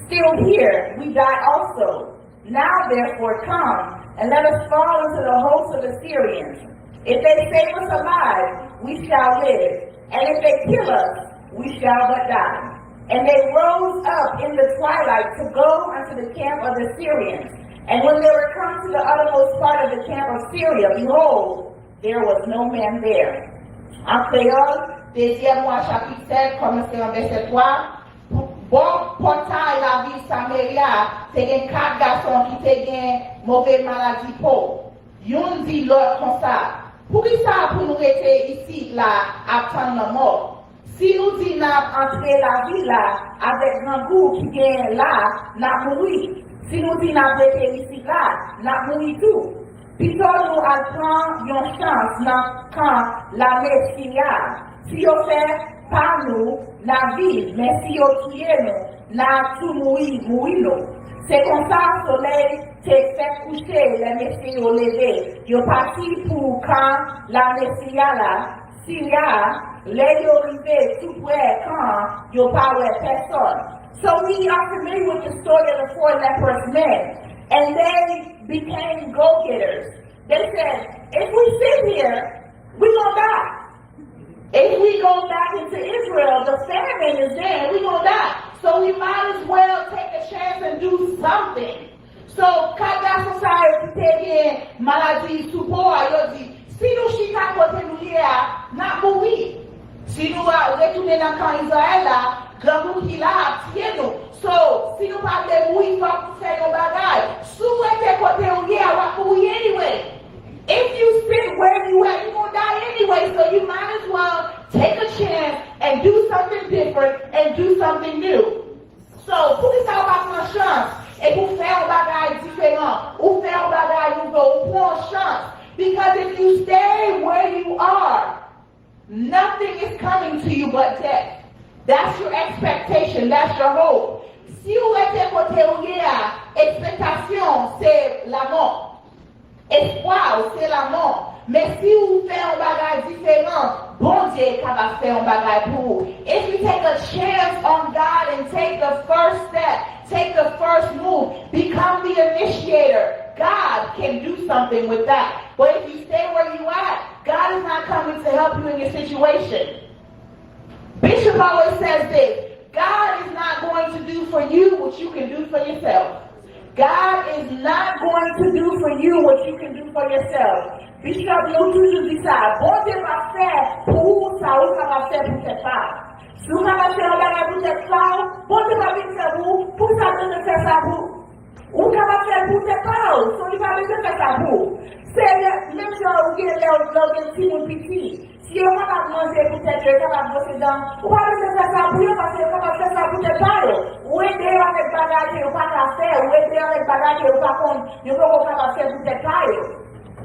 still here, we die also. Now therefore come, and let us fall into the host of the Syrians. If they save us alive, we shall live, and if they kill us, we shall but die." And they rose up in the twilight to go unto the camp of the Syrians. And when they were come to the uttermost part of the camp of Syria, behold, there was no man there. An kreyòl, Dezyèm Wa chapit sèt, kòmanse nan vèsè twa, bò pòtay lavil Samerya, te gen kat gason ki te gen move maladi po. Youn di lòt konsa, "Poukisa pou nou rete isit la ap tann lanmò? Si nou di n ap antre lavil la avèk grangou ki gen la, n ap mouri. Si nou di n ap rete isit la, n ap mouri tou. Pito nou al pran yon chans nan kan lame Sirya a. Si yo fè pa nou, n a viv, men si yo touye nou, n a tou mouri, mouri nou." Se konsa, solèy te fèk kouche, lè mesye yo leve, yo pati pou kan lame Sirya la, Sirya a, lè yo rive tou prè kan an, yo pa wè pèsòn. So we are familiar with the story of the four leprous men, and they became go-getters. They said, "If we sit here, we gonna die. If we go back into Israel, the famine is there, we gonna die. So we might as well take a chance and do something." So, kat gason sa yo ki te gen maladi sou po a, yo di, "Si nou chita kote nou ye a, n ap mouri. Si nou a retounen nan kan Izrayèl la, grangou ki la ap tiye nou. So, si nou pa vle mouri, fòk nou fè yon bagay. Si w rete kote w ye a, w ap mouri anyway. If you sit where you at, you gonna die anyway. So you might as well take a chance and do something different and do something new." So, poukisa w pa pran chans epi w fè yon bagay diferan, ou fè yon bagay nouvo, ou pran yon chans? Because if you stay where you are, nothing is coming to you but death. That's your expectation, that's your hope. Si w rete kote w ye a, ekspektasyon se lanmò. Espwa w se lanmò. Men si w fè yon bagay diferan, Bondye kapab fè yon bagay pou ou. If you take a chance on God and take the first step, take the first move, become the initiator, God can do something with that. But if you stay where you at, God is not coming to help you in your situation. Bishop always says this, "God is not going to do for you what you can do for yourself." God is not going to do for you what you can do for yourself. Bishop, nou toujou di sa, Bondye p ap fè pou ou sa ou kapab fè pou tèt pa w. Si w kapab fè yon bagay pou tèt pa w, Bondye p ap vin fè pou ou, poukisa Bondye fè sa pou ou? Ou kapab fè l pou tèt pa w, so li pa bezwen fè sa pou ou. Se menm jan ou gen lè w, lè w gen timoun piti. Si yo kapab manje pou tèt yo, yo kapab bwose dan, ou pa bezwen fè sa pou yo, paske yo kapab fè sa pou tèt pa yo. Ou ede yo avèk bagay ke yo pa ka fè, ou ede yo avèk bagay ke yo pa konn, yo poko kapab fè pou tèt pa yo.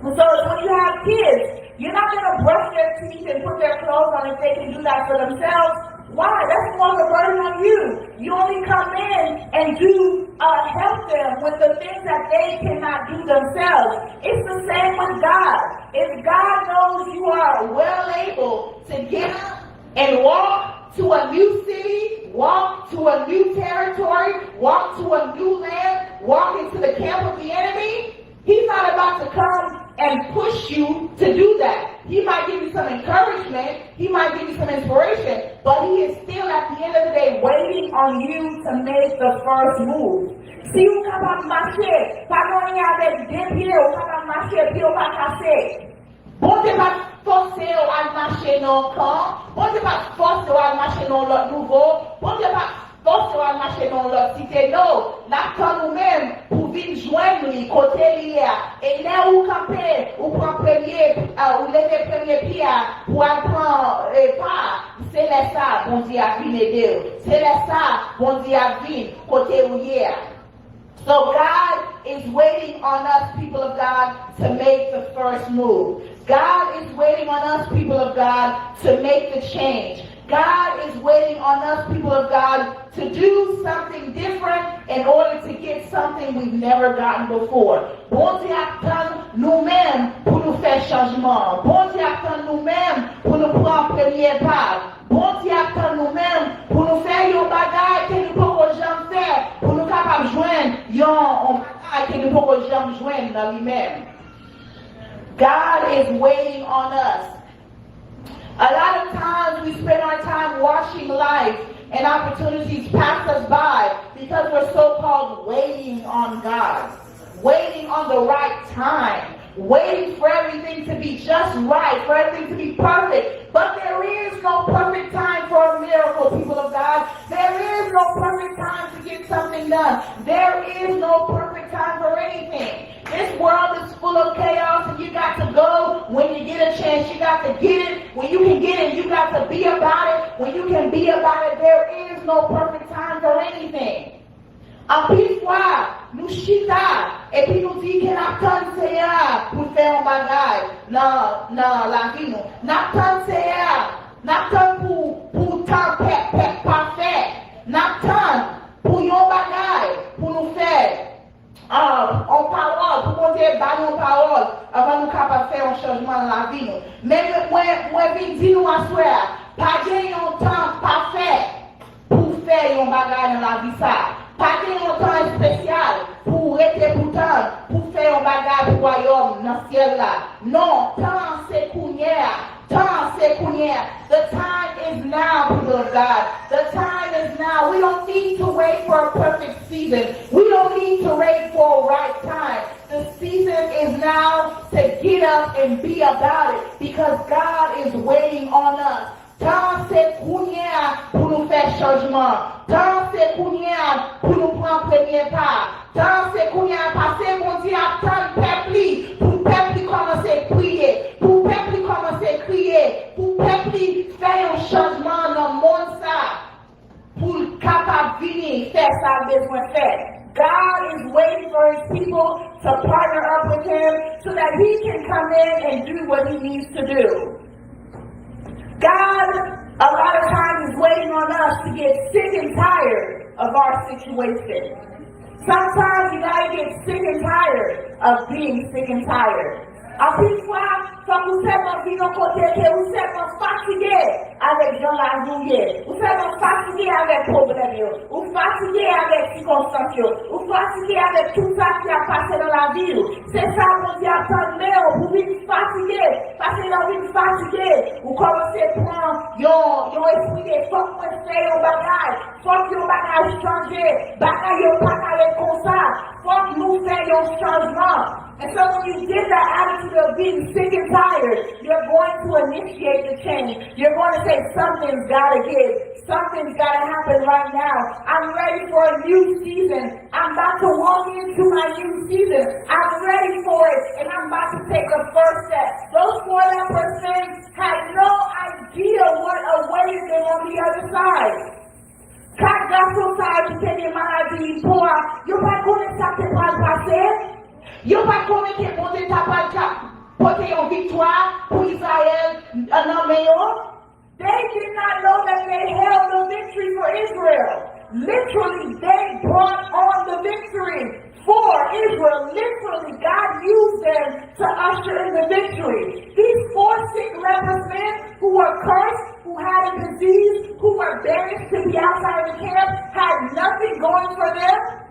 So when you have kids, you're not gonna brush their teeth and put their clothes on if they can do that for themselves. Why? That's more of a burden on you. You only come in and do, uh, help them with the things that they cannot do themselves. It's the same with God. If God knows you you are well able to get up and walk to a new city, walk to a new territory, walk to a new land, walk into the camp of the enemy, he's not about to come and push you to do that. He might give you some encouragement, he might give you some inspiration, but he is still, at the end of the day, waiting on you to make the first move. Si ou kapab mache, pa gen anyen avèk de pye, ou kapab mache, pye w pa kase. Bondye pa t fòse w al mache nan yon kan. Bondye pa t fòse w al mache nan yon lòt nivo. Bondye pa t fòse w al mache nan yon lòt site. No, l ap tann ou menm pou w vin jwenn li kote li ye a. E lè ou kanpe, ou pran premye, ou leve premye pye a pou al pran pa, se lè sa a Bondye ap vin ede w. Se lè sa a Bondye ap vin kote ou ye a. So God is waiting on us, people of God, to make the first move. God is waiting on us, people of God, to make the change. God is waiting on us, people of God, to do something different in order to get something we've never gotten before. Bondye ap tann nou menm pou nou fè chanjman. Bondye ap tann nou menm pou nou pran premye pa. Bondye ap tann nou menm pou nou fè yon bagay ke nou poko janm fè, pou nou kapab jwenn yon, yon bagay ke nou poko janm jwenn nan li menm. God is waiting on us. A lot of times we spend our time watching life and opportunities pass us by because we're so-called waiting on God, waiting on the right time, waiting for everything to be just right, for everything to be perfect. But there is no perfect time for a miracle, people of God. There is no perfect time to get something done. There is no perfect time for anything. This world is full of chaos, and you got to go when you get a chance. You got to get it when you can get it. You got to be about it when you can be about it. There is no perfect time for anything. Anpil fwa, nou chita, epi nou di ke n ap tann Seyè a pou l fè yon bagay nan, nan lavi nou. N ap tann Seyè a, n ap tann pou, pou tan pèp, pèp pafè. N ap tann pou yon bagay pou nou fè, ah, yon pawòl, pou Bondye ba nou yon pawòl anvan nou kapab fè yon chanjman nan lavi nou. Men mwen, mwen vin di nou aswè a, pa gen yon tan pafè pou w fè yon bagay nan lavi sa a. Pa gen yon tan espesyal pou w rete pou tann, pou w fè yon bagay pou wayòm nan syèl la. Non, tan an se kounye a. Tan an se kounye a. The time is now, people of God. The time is now. We don't need to wait for a perfect season. We don't need to wait for a right time. The season is now to get up and be about it because God is waiting on us. Tan an se kounye a pou nou fè chanjman. Tan an se kounye a pou nou pran premye pa. Tan an se kounye a paske Bondye ap tann pèp li, pou pèp li kòmanse priye, pou pèp li kòmanse kriye, pou pèp li fè yon chanjman nan mond sa, pou l kapab vini fè sa l bezwen fè. God is waiting for his people to partner up with him so that he can come in and do what he needs to do. God, a lot of times, is waiting on us to get sick and tired of our situation. Sometimes you gotta get sick and tired of being sick and tired. Anpil fwa, fòk ou sèlman vin yon kote ke ou sèlman fatige avèk jan lavi w ye. Ou sèlman fatige avèk pwoblèm yo. Ou fatige avèk sikonstans yo. Ou fatige avèk tout sa ki ap pase nan lavi w. Se sa Bondye ap tann men w pou w vin fatige. Paske lè w vin fatige, ou kòmanse pran yon, yon espri de fòk mwen fè yon bagay. Fòk yon bagay chanje. Bagay yo pa ka ret konsa. Fòk nou fè yon chanjman. And so when you get that attitude of being sick and tired, you're going to initiate the change. You're going to say, "Something's gotta give. Something's gotta happen right now. I'm ready for a new season. I'm about to walk into my new season. I'm ready for it, and I'm about to take the first step." Those four leprous men had no idea what awaited them on the other side. Kat gason sa yo ki te gen maladi ipo a, yo pa t konnen sa k te pral pase. Yo pa t konnen ke Bondye ta pral ka pote yon viktwa pou Izrayèl nan men yo. They did not know that they held the victory for Israel. Literally, they brought on the victory. For Israel, literally, God used them to usher in the victory. These four sick leprous men who were cursed, who had a disease, who were banished to be outside of the camp, had nothing going for them.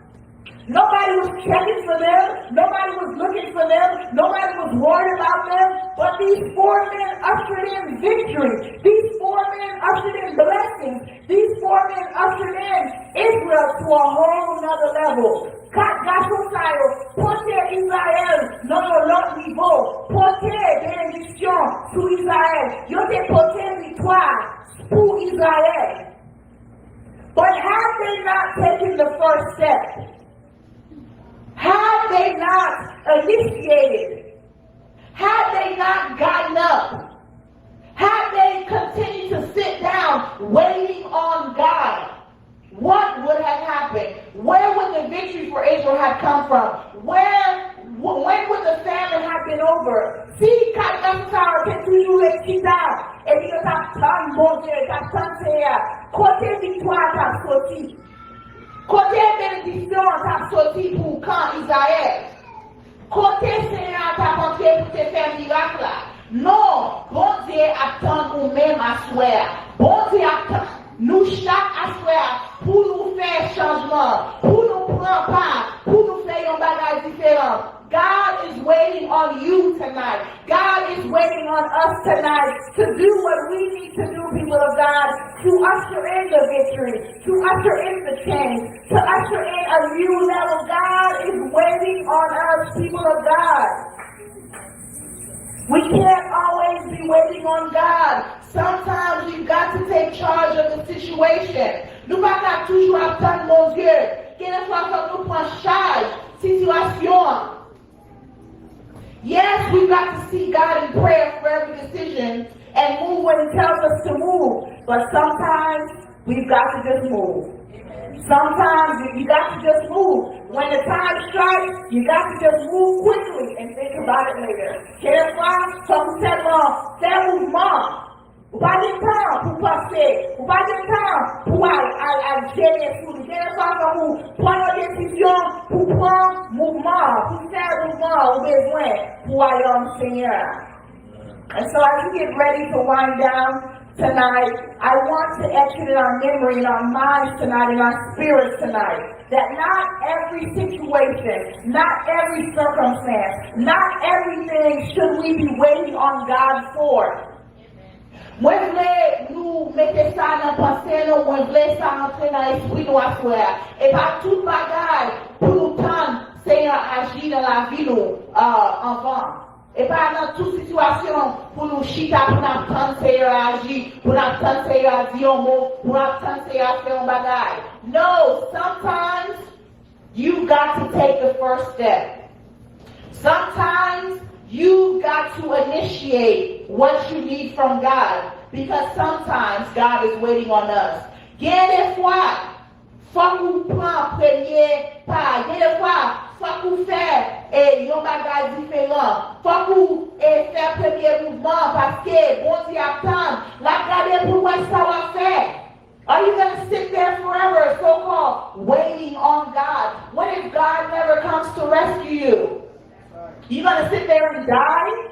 Nobody was checking for them. Nobody was looking for them. Nobody was worried about them. But these four men ushered in victory. These four men ushered in blessings. These four men ushered in Israel to a whole nother level. Kat gason sa yo pote Izrayèl nan yon lòt nivo, pote benediksyon sou Izrayèl. Yo te pote viktwa pou Izrayèl. But had they not taken the first step, had they not initiated, had they not gotten up, had they continued to sit down waiting on God, what would have happened? Where would the victory for Israel have come from? Where, wh- when would the famine have been over? Si kat gason sa yo te toujou ret chita, epi yo t ap tann Bondye, yo t ap tann Seyè, kote viktwa a t ap soti? Kote benediksyon an t ap soti pou kan Izrayèl? Kote Senyè a t ap antre pou te fè mirak la? Non, Bondye ap tann ou menm aswè a. Bondye ap tann nou chak aswè a pou nou fè chanjman, pou nou pran pa, pou nou fè yon bagay diferan. God is waiting on you tonight. God is waiting on us tonight to do what we need to do, people of God, to usher in the victory, to usher in the change, to usher in a new level. God is waiting on us, people of God. We can't always be waiting on God. Sometimes we've got to take charge of the situation. Nou pa ka toujou ap tann Bondye. Gen de fwa fòk nou pran chaj sitiyasyon an. Yes, we've got to seek God in prayer for every decision and move when He tells us to move. But sometimes we've got to just move. Sometimes you, you got to just move. When the time strikes, you got to just move quickly and think about it later. Kèlkwa, fòk ou sèlman fè mouvman. Ou pa gen tan pou panse. Ou pa gen tan pou al, al, al jene sou li. Gen de fwa fòk ou pran yon desizyon pou pran mouvman, pou fè mouvman ou bezwen pou wayòm Senyè a. And so as we get ready to wind down tonight, I want to etch it in our memory, in our minds tonight, in our spirits tonight, that not every situation, not every circumstance, not everything should we be waiting on God for. Mwen vle nou mete sa nan panse nou, mwen vle sa antre nan espri nou aswè a. E pa tout bagay pou nou tann Senyè a aji nan lavi nou, uh, anvan. E pa nan tout sitiyasyon pou nou chita, pou n ap tann Senyè a aji, pou n ap tann Senyè a di yon mo, pou n ap tann Senyè a fè yon bagay. No, sometimes you got to take the first step. Sometimes you got to initiate what you need from God because sometimes God is waiting on us. Gen de fwa, fòk ou pran premye pa. Gen de fwa, fòk ou fè, e, yon bagay diferan. Fòk ou, e, fè premye mouvman paske Bondye ap tann. L ap gade pou l wè sa w ap fè. Are you going to sit there forever, so-called, waiting on God? What if God never comes to rescue you? You going to sit there and die?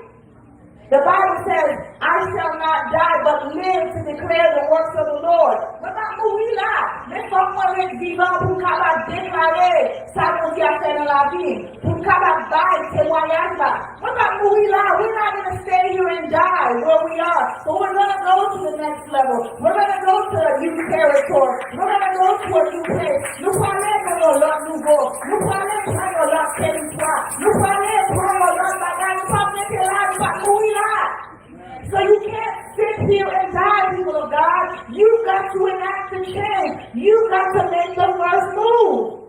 The Bible says, "I shall not die, but live to declare the works of the Lord." Mwen pa mouri la, men fòk mwen ret vivan pou m kapab deklare sa Bondye ap fè nan lavi m, pou m kapab bay temwayaj la. Mwen pa mouri la. We're not going to stay here and die where we are, but we're going to go to the next level. We're going to go to a new territory. We're going to go to a new place. Nou prale nan yon lòt nivo. Nou prale pran yon lòt teritwa. Nou prale pran yon lòt bagay. Nou p ap rete la. Nou p ap mouri la. So you can't sit here and die, people of God. You've got to enact the change. You've got to make the first move.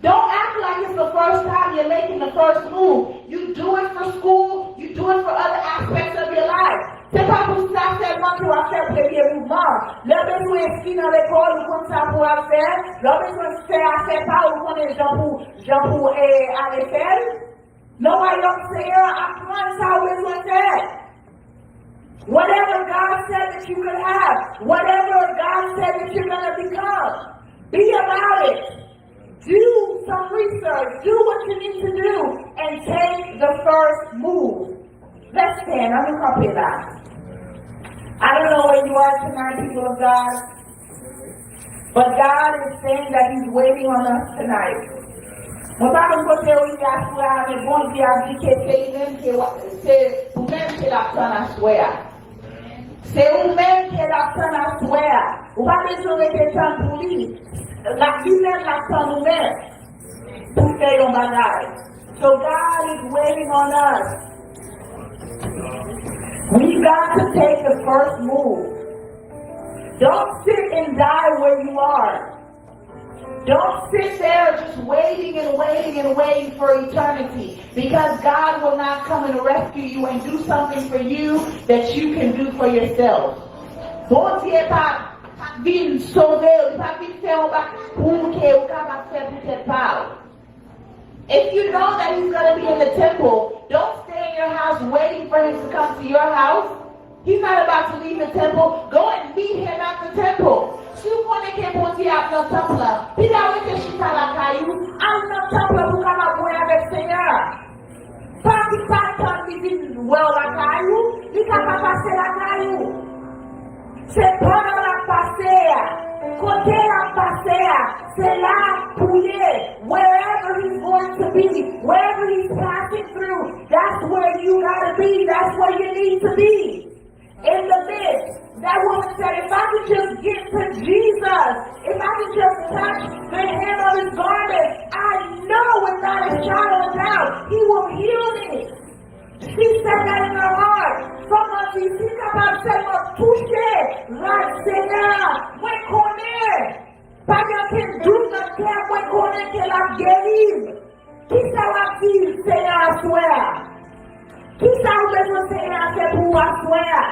Don't act like it's the first time you're making the first move. You do it for school, you do it for other aspects of your life. Se pa pou sa sèlman ke w ap fè premye mouvman. Lè w bezwen enskri nan lekòl, ou konn sa pou w al fè. Lè w bezwen fè afè pa w, ou konnen jan pou, jan pou, e, ale fè l. Nan wayòm Senyè a, aprann sa w bezwen fè. Whatever God said that you could have, whatever God said that you're gonna become, be about it. Do some research, do what you need to do, and take the first move. Verse ten, ann nou kanpe la. I don't know where you are tonight, people of God, but God is saying that He's waiting on us tonight. Mwen pa konn kote ou ye aswè a, men Bondye ap di ke se li menm ke w-, se ou menm ke l ap tann aswè a. Se ou menm ke l ap tann aswè a. Ou pa bezwen rete tann pou li. L ap, li menm l ap tann ou menm pou fè yon bagay. So God is waiting on us. We got to take the first move. Don't sit and die where you are. Don't sit there just waiting and waiting and waiting for eternity, because God will not come and rescue you and do something for you that you can do for yourself. Bondye pa, pa vin sove w, li pa vin fè yon bagay pou ou ke ou kapab fè pou tèt pa w. If you know that he's going to be in the temple, don't stay in your house waiting for him to come to your house. He's not about to leave the temple. Go and meet him at the temple. Si w konnen ke Bondye ap nan tanp lan, pita rete chita lakay ou, al nan tanp lan pou w kapab wè avèk Senyè a. Pa ki pa tann li vin wè w lakay ou, li ka pa pase lakay ou. Se pandan l ap pase a, kote l ap pase a, se la pou w ye. Wherever he's going to be, wherever he's passing through, that's where you gotta be. That's where you need to be. In the midst, that woman said, "If I could just get to Jesus, if I could just touch the hem of his garment, I know without a shadow of doubt, he will heal me." She said that in her heart. Fanm nan di, "Si m kapab sèlman touche rad Senyè a, mwen konnen, pa gen okenn dout nan kè mwen, mwen konnen ke l ap geri m." Kisa w ap di Senyè a aswè a? Kisa ou bezwen Senyè a fè pou ou aswè a?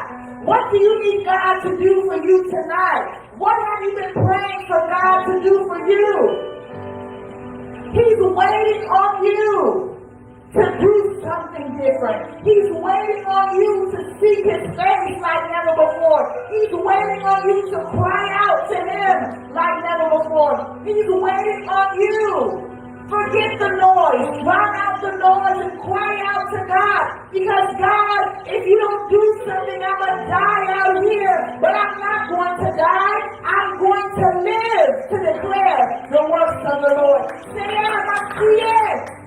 What do you need God to do for you tonight? What have you been praying for God to do for you? He's waiting on you to do something different. He's waiting on you to seek his face like never before. He's waiting on you to cry out to him like never before. He's waiting on you. Forget the noise. Drown out the noise and cry out to God. Because God, if you don't do something, I'ma die out here. But I'm not going to die. I'm going to live to declare the works of the Lord. Senyè, m ap kriye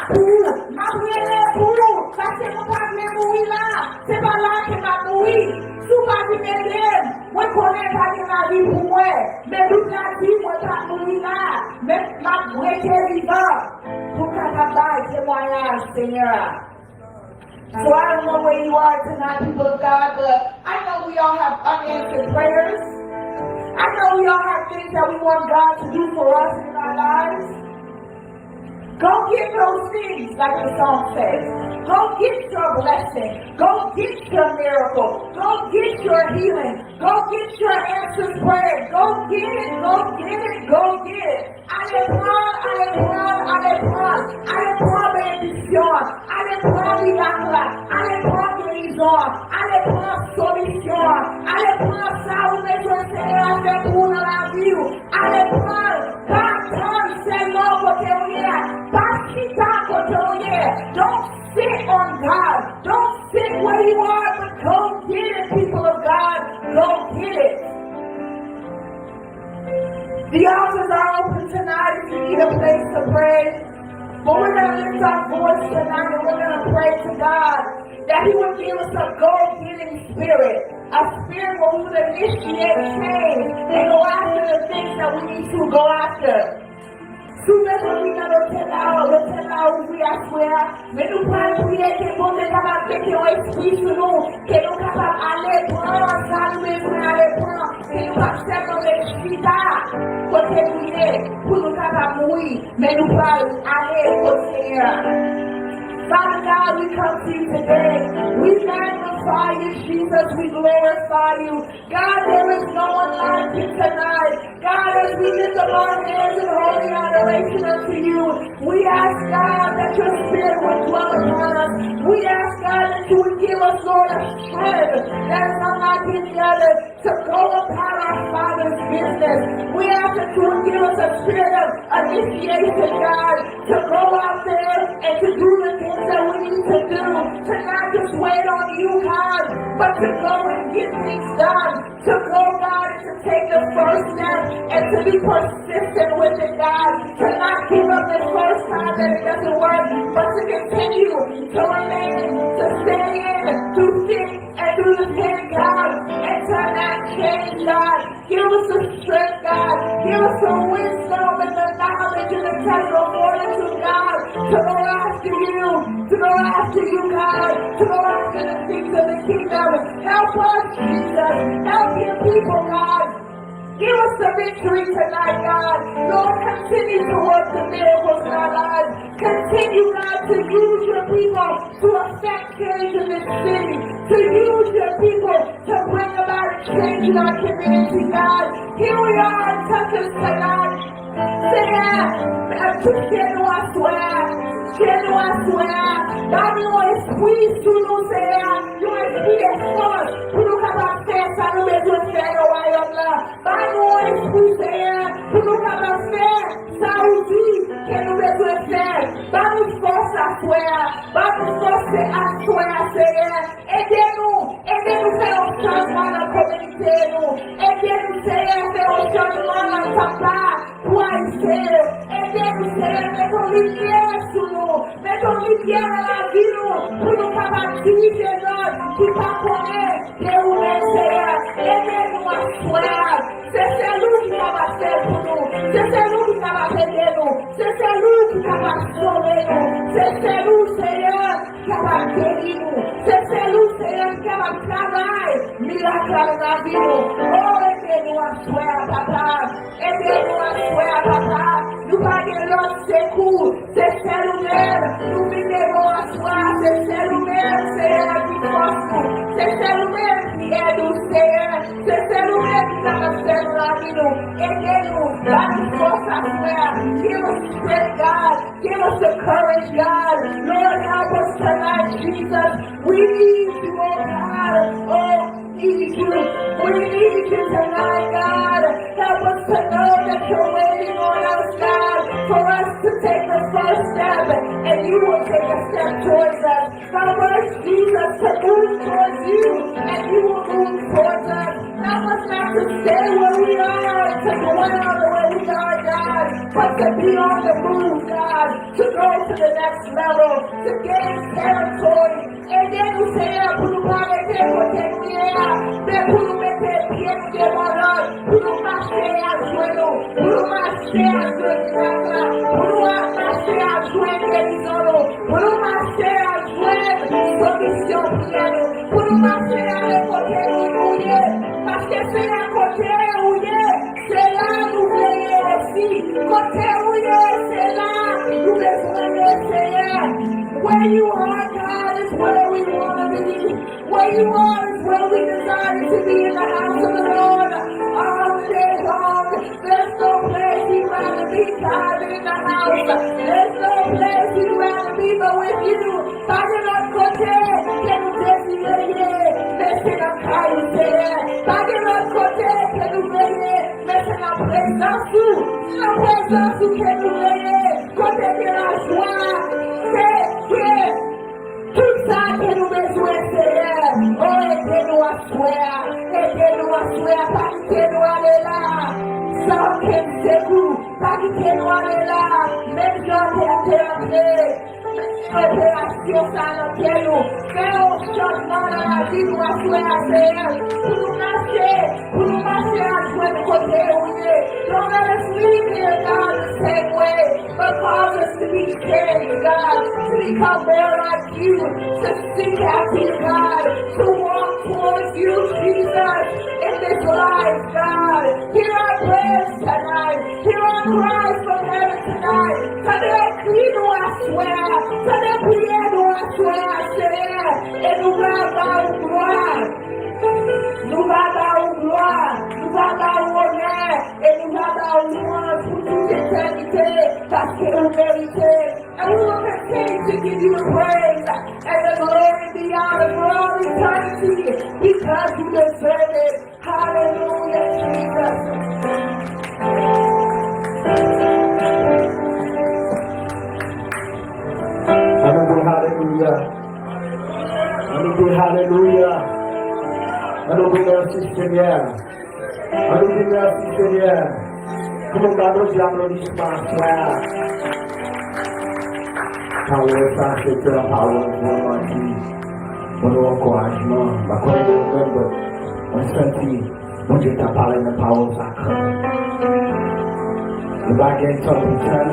pou ou. M ap rele pou ou. Paske mwen pa vle mouri la. Se pa la ke m ap mouri. Si w pa vin ede m, mwen konnen pa gen lavi pou mwen. Men Bib la di mwen p ap mouri la. Men m ap rete vivan pou m kapab bay temwayaj Senyè a. So I don't know where you are tonight, people of God, but I know we all have unanswered prayers. I know we all have things that we want God to do for us in our lives. Go get those things, like the song says. Go get your blessing. Go get your miracle. Go get your healing. Go get your answered prayer. Go get it, go get it, go get it. Ale pran, ale pran, ale pran, ale pran benediksyon an, ale pran mirak la, ale pran gerizon an, ale pran solisyon an, ale pran sa ou bezwen Senyè a fè pou ou nan lavi w, ale pran l, pa tann sèlman kote w ye a, pa chita kote w ye, don't sit on God, don't sit where you are, but go get it, people of God, go get it. The altars are open tonight if you need a place to pray. But we're going to lift our voice tonight and we're going to pray to God that He would give us a go-getting spirit, a spirit where we would initiate change and go after the things that we need to go after. Si w bezwen vin nan lotèl la, lotèl la ouvri aswè a, men nou pral priye ke Bondye kapab mete yon espri sou nou, ke nou kapab ale pran sa nou bezwen ale pran, ke nou p ap sèlman ret chita kote nou ye pou nou kapab mouri, men nou pral ale kot Senyè a. Father God, we come to you today. We magnify you, Jesus. We glorify you. God, there is no one like you tonight. God, as we lift up our hands in holy adoration unto you, we ask, God, that your spirit would dwell upon us. We ask, God, that you would give us, Lord, a strength that is unlike any other to go about our Father's business. We ask that you would give us a spirit of initiation, God, to go out there and to do the things that we need to do, to not just wait on you, God, but to go and get things done, to go, God, and to take the first step and to be persistent with it, God, to not give up the first time that it doesn't work, but to continue to remain, to stay in, to stick, and do the same, God, and to not change, God. Give us the strength, God. Give us the wisdom and the knowledge and the technical fortitude, God, to go after you, to go after you, God, to go after the things of the kingdom. Help us, Jesus. Help your people, God. Give us the victory tonight, God. Lord, continue to work the miracles in our lives. Continue, God, to use your people to affect change in this city, to use your people to bring about a change in our community, God. Here we are, touch us tonight. Senyè, touche nou aswè a. Touche nou aswè a. Ba nou yon espri sou nou, Senyè. Yon espri de fòs pou nou kapab fè sa nou bezwen fè nan wayòm nan. Ba nou yon espri, Senyè, pou nou kapab fè sa ou di ke nou bezwen fè. Ba nou fòs aswè a. Ba nou fòs aswè a, Senyè. Ede nou, ede nou fè yon chanjman nan kominote nou. Ede nou, Senyè, fè yon chanjman nan tanp la pou Ayisyen yo. Ede nou, Senyè, met yon limyè sou nou. Met yon limyè nan lavi nou pou nou kapab dirije lòt ki pa konnen de ou menm, Senyè. Ede nou aswè a. Se sèl ou ki kapab fè l pou nou. Se sèl ou ki kapab ede nou. Se sèl ou ki kapab sove nou. Se sèl ou, Senyè, ki kapab geri nou. Se sèl ou, Senyè, ki kapab travay mirak la nan lavi nou. O, ede nou aswè a, papa. Ede nou aswè a, papa. Nou pa gen lòt sekou. Se sèl ou menm. Nou vin devan w aswè a. Se sèl ou menm, Senyè, ki fòs nou. Se sèl ou menm ki èd nou, Senyè. Se sèl ou menm ki kapab fè nou lavi nou. Ede nou. Ba nou fòs aswè a. Give us strength, God. Give us the courage, God. Lord, help us tonight, Jesus. We need you, oh God. Oh, we need you. We need you tonight, God. Help us to know that you're waiting on us, God, for us to take the first step, and you will take a step towards us. Help us, Jesus, to move towards you, and you will move towards us. Help us not to stay where we are, to dwell where we are, God, but to be on the move, God, to go to the next level, to gain territory. Ede nou, Senyè, pou nou pa rete kote nou ye a, men pou nou mete pye nou devan lòt, pou nou mache al jwenn ou, pou nou mache al jwenn mirak la, pou nou mache al jwenn gerizon nou, pou nou mache al jwenn solisyon priyè nou, pou nou mache ale kote nou, nou ye, paske se a kote ou ye, se la nou vle ye osi. Kote ou ye, se la nou bezwen ye, Senyè. Where you are, God, is where we want to be. Where you are is where we desire to be, in the house of the Lord all day long. There's no place we'd rather be, God, than in the house. There's no place we'd rather be but with you. Pa gen lòt kote ke nou dezire ye, men se nan kay ou, Senyè. Pa gen lòt kote ke nou vle ye, men se nan prezans ou. Se nan prezans ou ke nou vle ye. Kote gen lajwa, ke, ke tout sa ke nou bezwen, Senyè. O, ede nou aswè a. Ede nou aswè a. Pa kite nou ale la san okenn sekou. Pa kite nou ale la menm jan ke nou te antre. Operasyon sa nan kè nou. Fè yon chanjman nan lavi nou aswè a, Senyè. Pou nou mache, pou nou mache al jwenn kote ou ye. Don't let us leave here, God, the same way, but cause us to be changed, God, to become more like you, to seek after you, God, to walk towards you, Jesus, in this life, God. Hear our prayers tonight. Hear our cries from heaven tonight. Tande kri nou aswè a. Tande priyè nou aswè a, Senyè. E nou va ba ou glwa. Nou va ba ou glwa. Nou va ba ou onè. E nou va ba ou lwanj pou tout etènite. Paske ou merite. And we will continue to give you the praise and the glory beyond the glory. Eternity, because you deserve it. Hallelujah, Jesus. Ann nou di alelouya. Ann nou di alelouya. Ann nou di mèsi, Senyè. Ann nou di mèsi, Senyè. Pou nou ba Bondye aplodisman aswè a. Pawòl sa se te yon pawòl pou nou anki, pou nou ankourajman. M pa konnen de ou menm, but mwen santi Bondye ta pale nan pawòl sa kanmenm. Nou pa gen tan pou tann.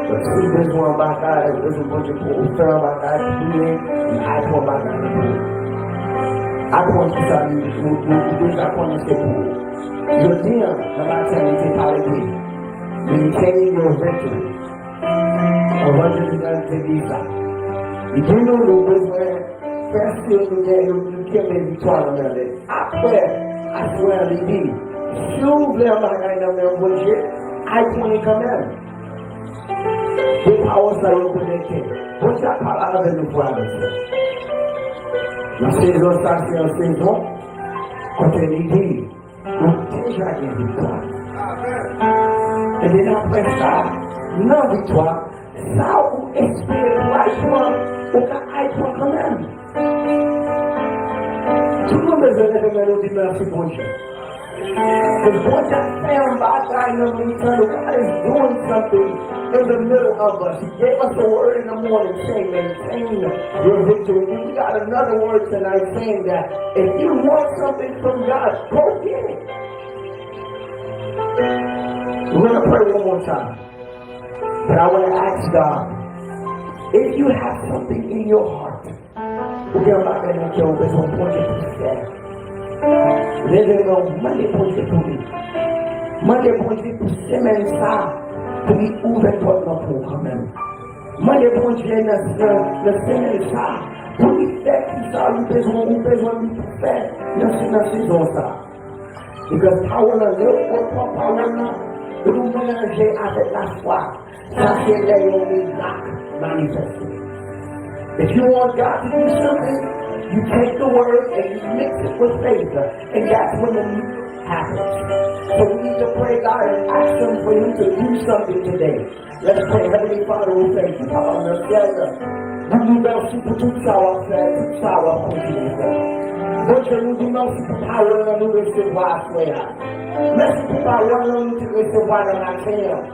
But si w bezwen yon bagay, ou bezwen Bondye pou ou fè yon bagay pou li, li al pou yon bagay pou ou. Al pou yon kisa li, ou, ou, ou deja konnen se pou ou. Jodi a, nan maten, li te pale de maintaining your victory. Anvan jodi a, li te di sa. Li di nou, nou bezwen fè si nou gen, nou, nou kenbe viktwa nan men li. Apre, aswè a, li di, si w vle yon bagay nan men Bondye, al pran li kanmenm. De pawòl sa yo konekte. Bondye ap pale avè nou, frè avèk sè. Nan sezon sa, se yon sezon kote li di, ou deja gen viktwa. Ebyen, apre sa, nan viktwa, sa ou espere pou al pran, ou ka al pran kanmenm. Tout moun bezwen leve men nou di mèsi Bondye. Ke Bondye ap fè yon bagay nan mitan nou. God is doing something in the middle of us. He gave us a word in the morning saying, "Maintain your victory." And we got another word tonight saying that if you want something from God, go get it. We're gonna pray one more time. But I wanna ask God, if you have something in your heart, ou gen yon bagay nan kè ou bezwen Bondye pou fè, leve men w, mande Bondye pou li. Mande Bondye pou semèn sa, pou li ouvè pòt lan pou ou kanmenm. Mande Bondye nan, nan, nan semèn sa, pou li fè kisa ou bezwen, ou bezwen li pou fè nan, nan sezon sa. Because pawòl lan, lè ou pran pawòl lan, ou melanje avèk lafwa, sa se lè yon mirak manifeste. If you want God to do something, you take the word and you mix it with faith, and that's when the miracle happens. So we need to pray God and ask Him for Him to do something today. Let's pray. Heavenly Father, we thank you. Papa nan syèl, nou di mèsi pou tout sa w ap fè, tout sa w ap kontinye fè. Bondye, nou di mèsi pou pawòl lan nou resevwa aswè a. Mèsi pou pawòl lan nou te resevwa nan maten an.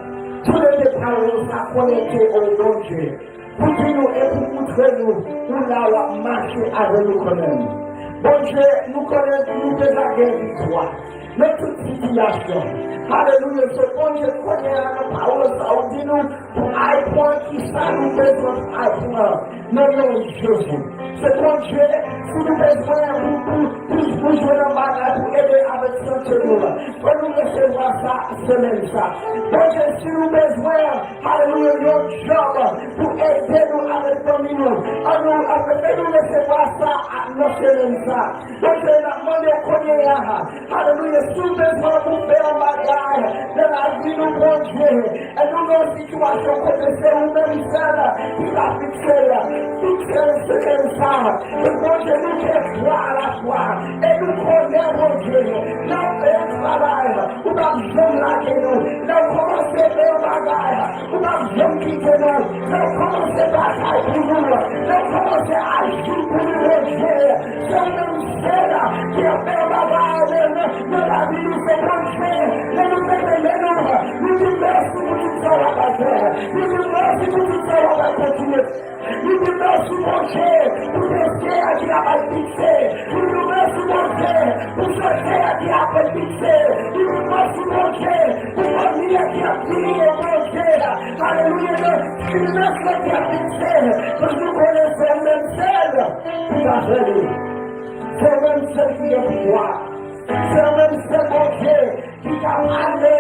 Tou le de pawòl sa konekte, o Bondye, pou di nou e pou moutre nou ou la w ap mache avè nou kanmenm. Bondye, nou konnen nou deja gen viktwa nan tout sitiyasyon. Alelouya. So, Bondye, kounye a, nan pawòl sa, ou di nou pou al pran kisa nou bezwen pou al pran nan non Jezi. Se, Bondye, si nou bezwen pou, pou, pou, pou jwenn yon bagay pou ede avèk sante nou an, fò nou resevwa sa semèn sa. Bondye, si nou bezwen, alelouya, yon djòb pou ede nou avèk fanmi nou, ann nou, ann nou resevwa sa nan semèn sa. Bondye, n ap mande w kounye a, alelouya, si w bezwen pou fè yon bagay nan lavi nou, Bondye, e nou nan yon sitiyasyon kote se ou menm sèl ki ka fikse l, fikse l semèn sa. E Bondye, nou gen twa alafwa, e nou konnen, Bondye, nan yon travay, ou p ap janm lage nou. Lè w kòmanse fè yon bagay, ou p ap janm kite nou. Lè w kòmanse batay pou nou, lè w kòmanse aji pou nou, Bondye, se ou menm sèl ki ap fè yon bagay nan, nan lavi nou, se Bondye. Lè nou mete men nou, nou di mèsi pou tout sa w ap fè. Nou di mèsi pou tout sa w ap kontinye. Nou di mèsi, Bondye, pou dosye a ki ap al fikse. Nou di mèsi, Bondye, pou sante a ki ap al fikse. Nou di mèsi, Bondye, pou fanmi a ki ap vini, o Bondye. Alelouya, nan trimès la ki ap fikse. Paske nou konnen se ou menm sèl ki ka fè li. Se ou menm sèl ki gen pouvwa. Se ou menm sèl, Bondye, ki ka pale,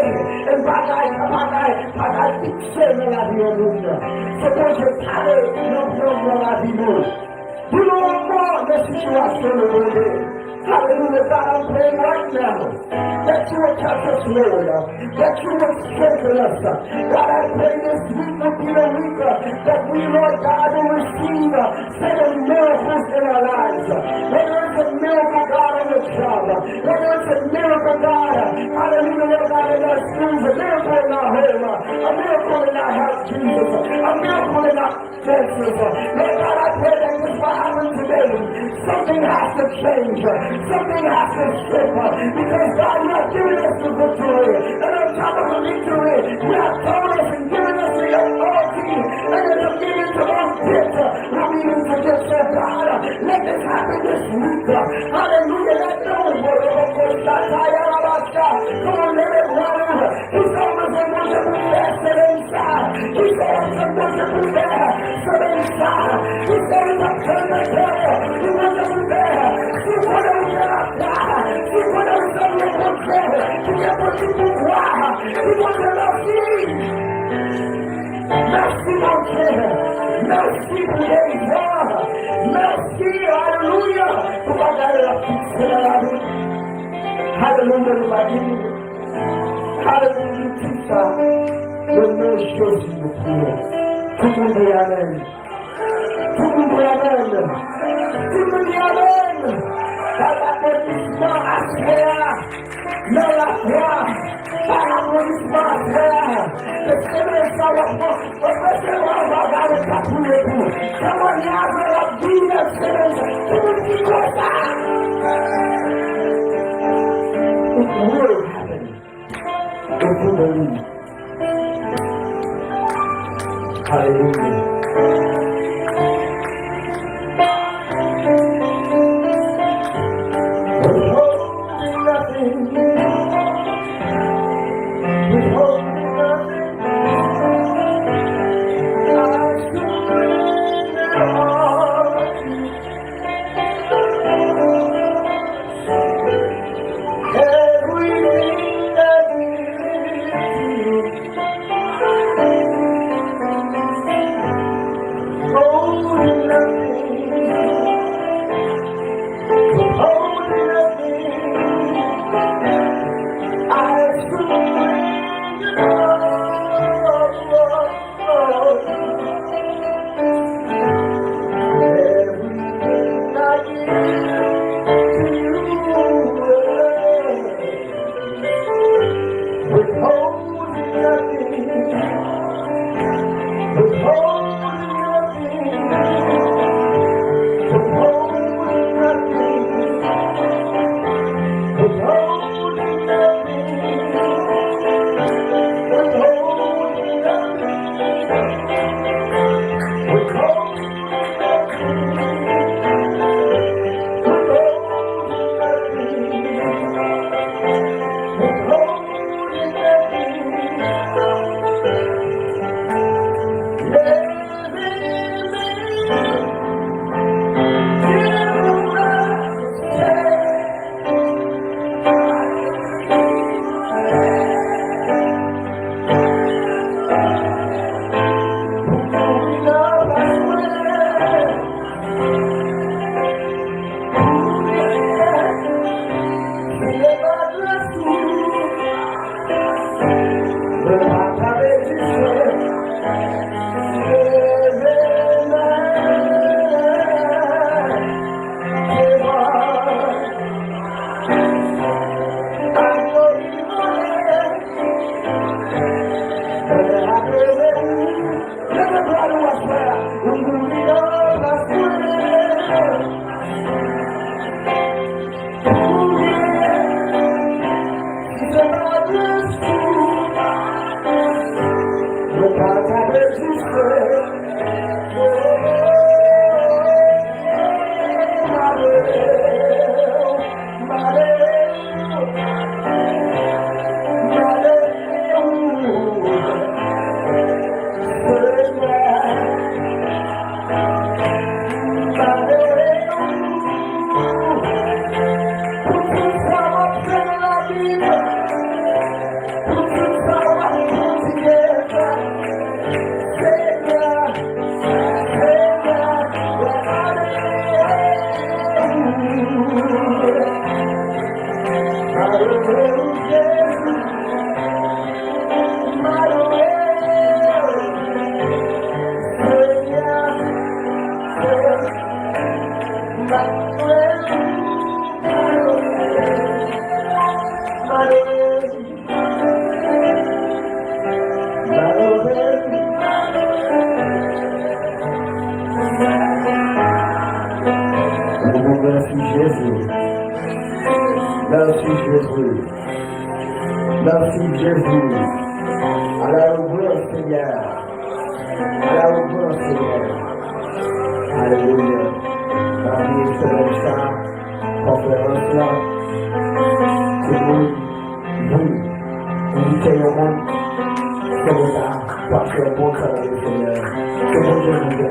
e bagay, bagay, bagay fikse nan lavi yon moun. Se Bondye pale nan, nan, nan lavi nou. Di nou yon mo, Sitiyasyon nou, Bondye. Hallelujah, God, I'm praying right now that you will touch us, Lord, that you will strengthen us. God, I pray this week will be the week, uh, that we, Lord God, will receive, uh, certain miracles in our lives. Whether it's a miracle, God, on the job, whether it's a miracle, God, hallelujah, Lord God, in our schools, a miracle in our home, a miracle in our health, Jesus, a miracle in our finances. Lord God, I pray that this will happen today. Something has to change. Something has to shift. Because God, you have given us the victory. And on top of the victory, you have told us and given us the authority and the dominion to both get what we need to get. So God, let this happen this week. Hallelujah. Let no one, come on, let it run. Ki sa w bezwen Bondye pou fè semèn sa? Ki sa w bezwen Bondye pou fè semèn sa? Ki sa w bezwen Bondye pou fè semèn sa? Si w konnen w se yon lakwa, si w konnen w se yon Bondye ki gen Bondye pouvwa, ki Bondye mèsi. Mèsi Bondye. Mèsi pou delivrans. Mèsi, alelouya, pou bagay la fikse nan lavi. Alelouya, nou pa di. Alelouya, tout sa. Le nom de Jésus, nou priye. Tout moun di amen. Tout moun di amen. Tout moun di amen. Bay aplodisman aswè a. Nan lakwa. Bay aplodisman aswè a. Ke semèn sa w ap pran. Ou resevwa yon bagay ou pa priye pou. Temwanyaj ou ap vini nan semèn sa. Tout moun ki kwè sa. It will happen. If you believe. Hallelujah. Withholding nothing. Withholding nothing. I surrender all to you. Everything that is to you. Mèsi Jezi. Mèsi Jezi. Mèsi Jezi. Alléluia, Seigneur. Alléluia, Seigneur. Alelouya. Nan semèn sa, konferans la, se moun, wi, envite yon moun, se moun sa, pase yon bon travay, Seigneur. Ke Bondye beni.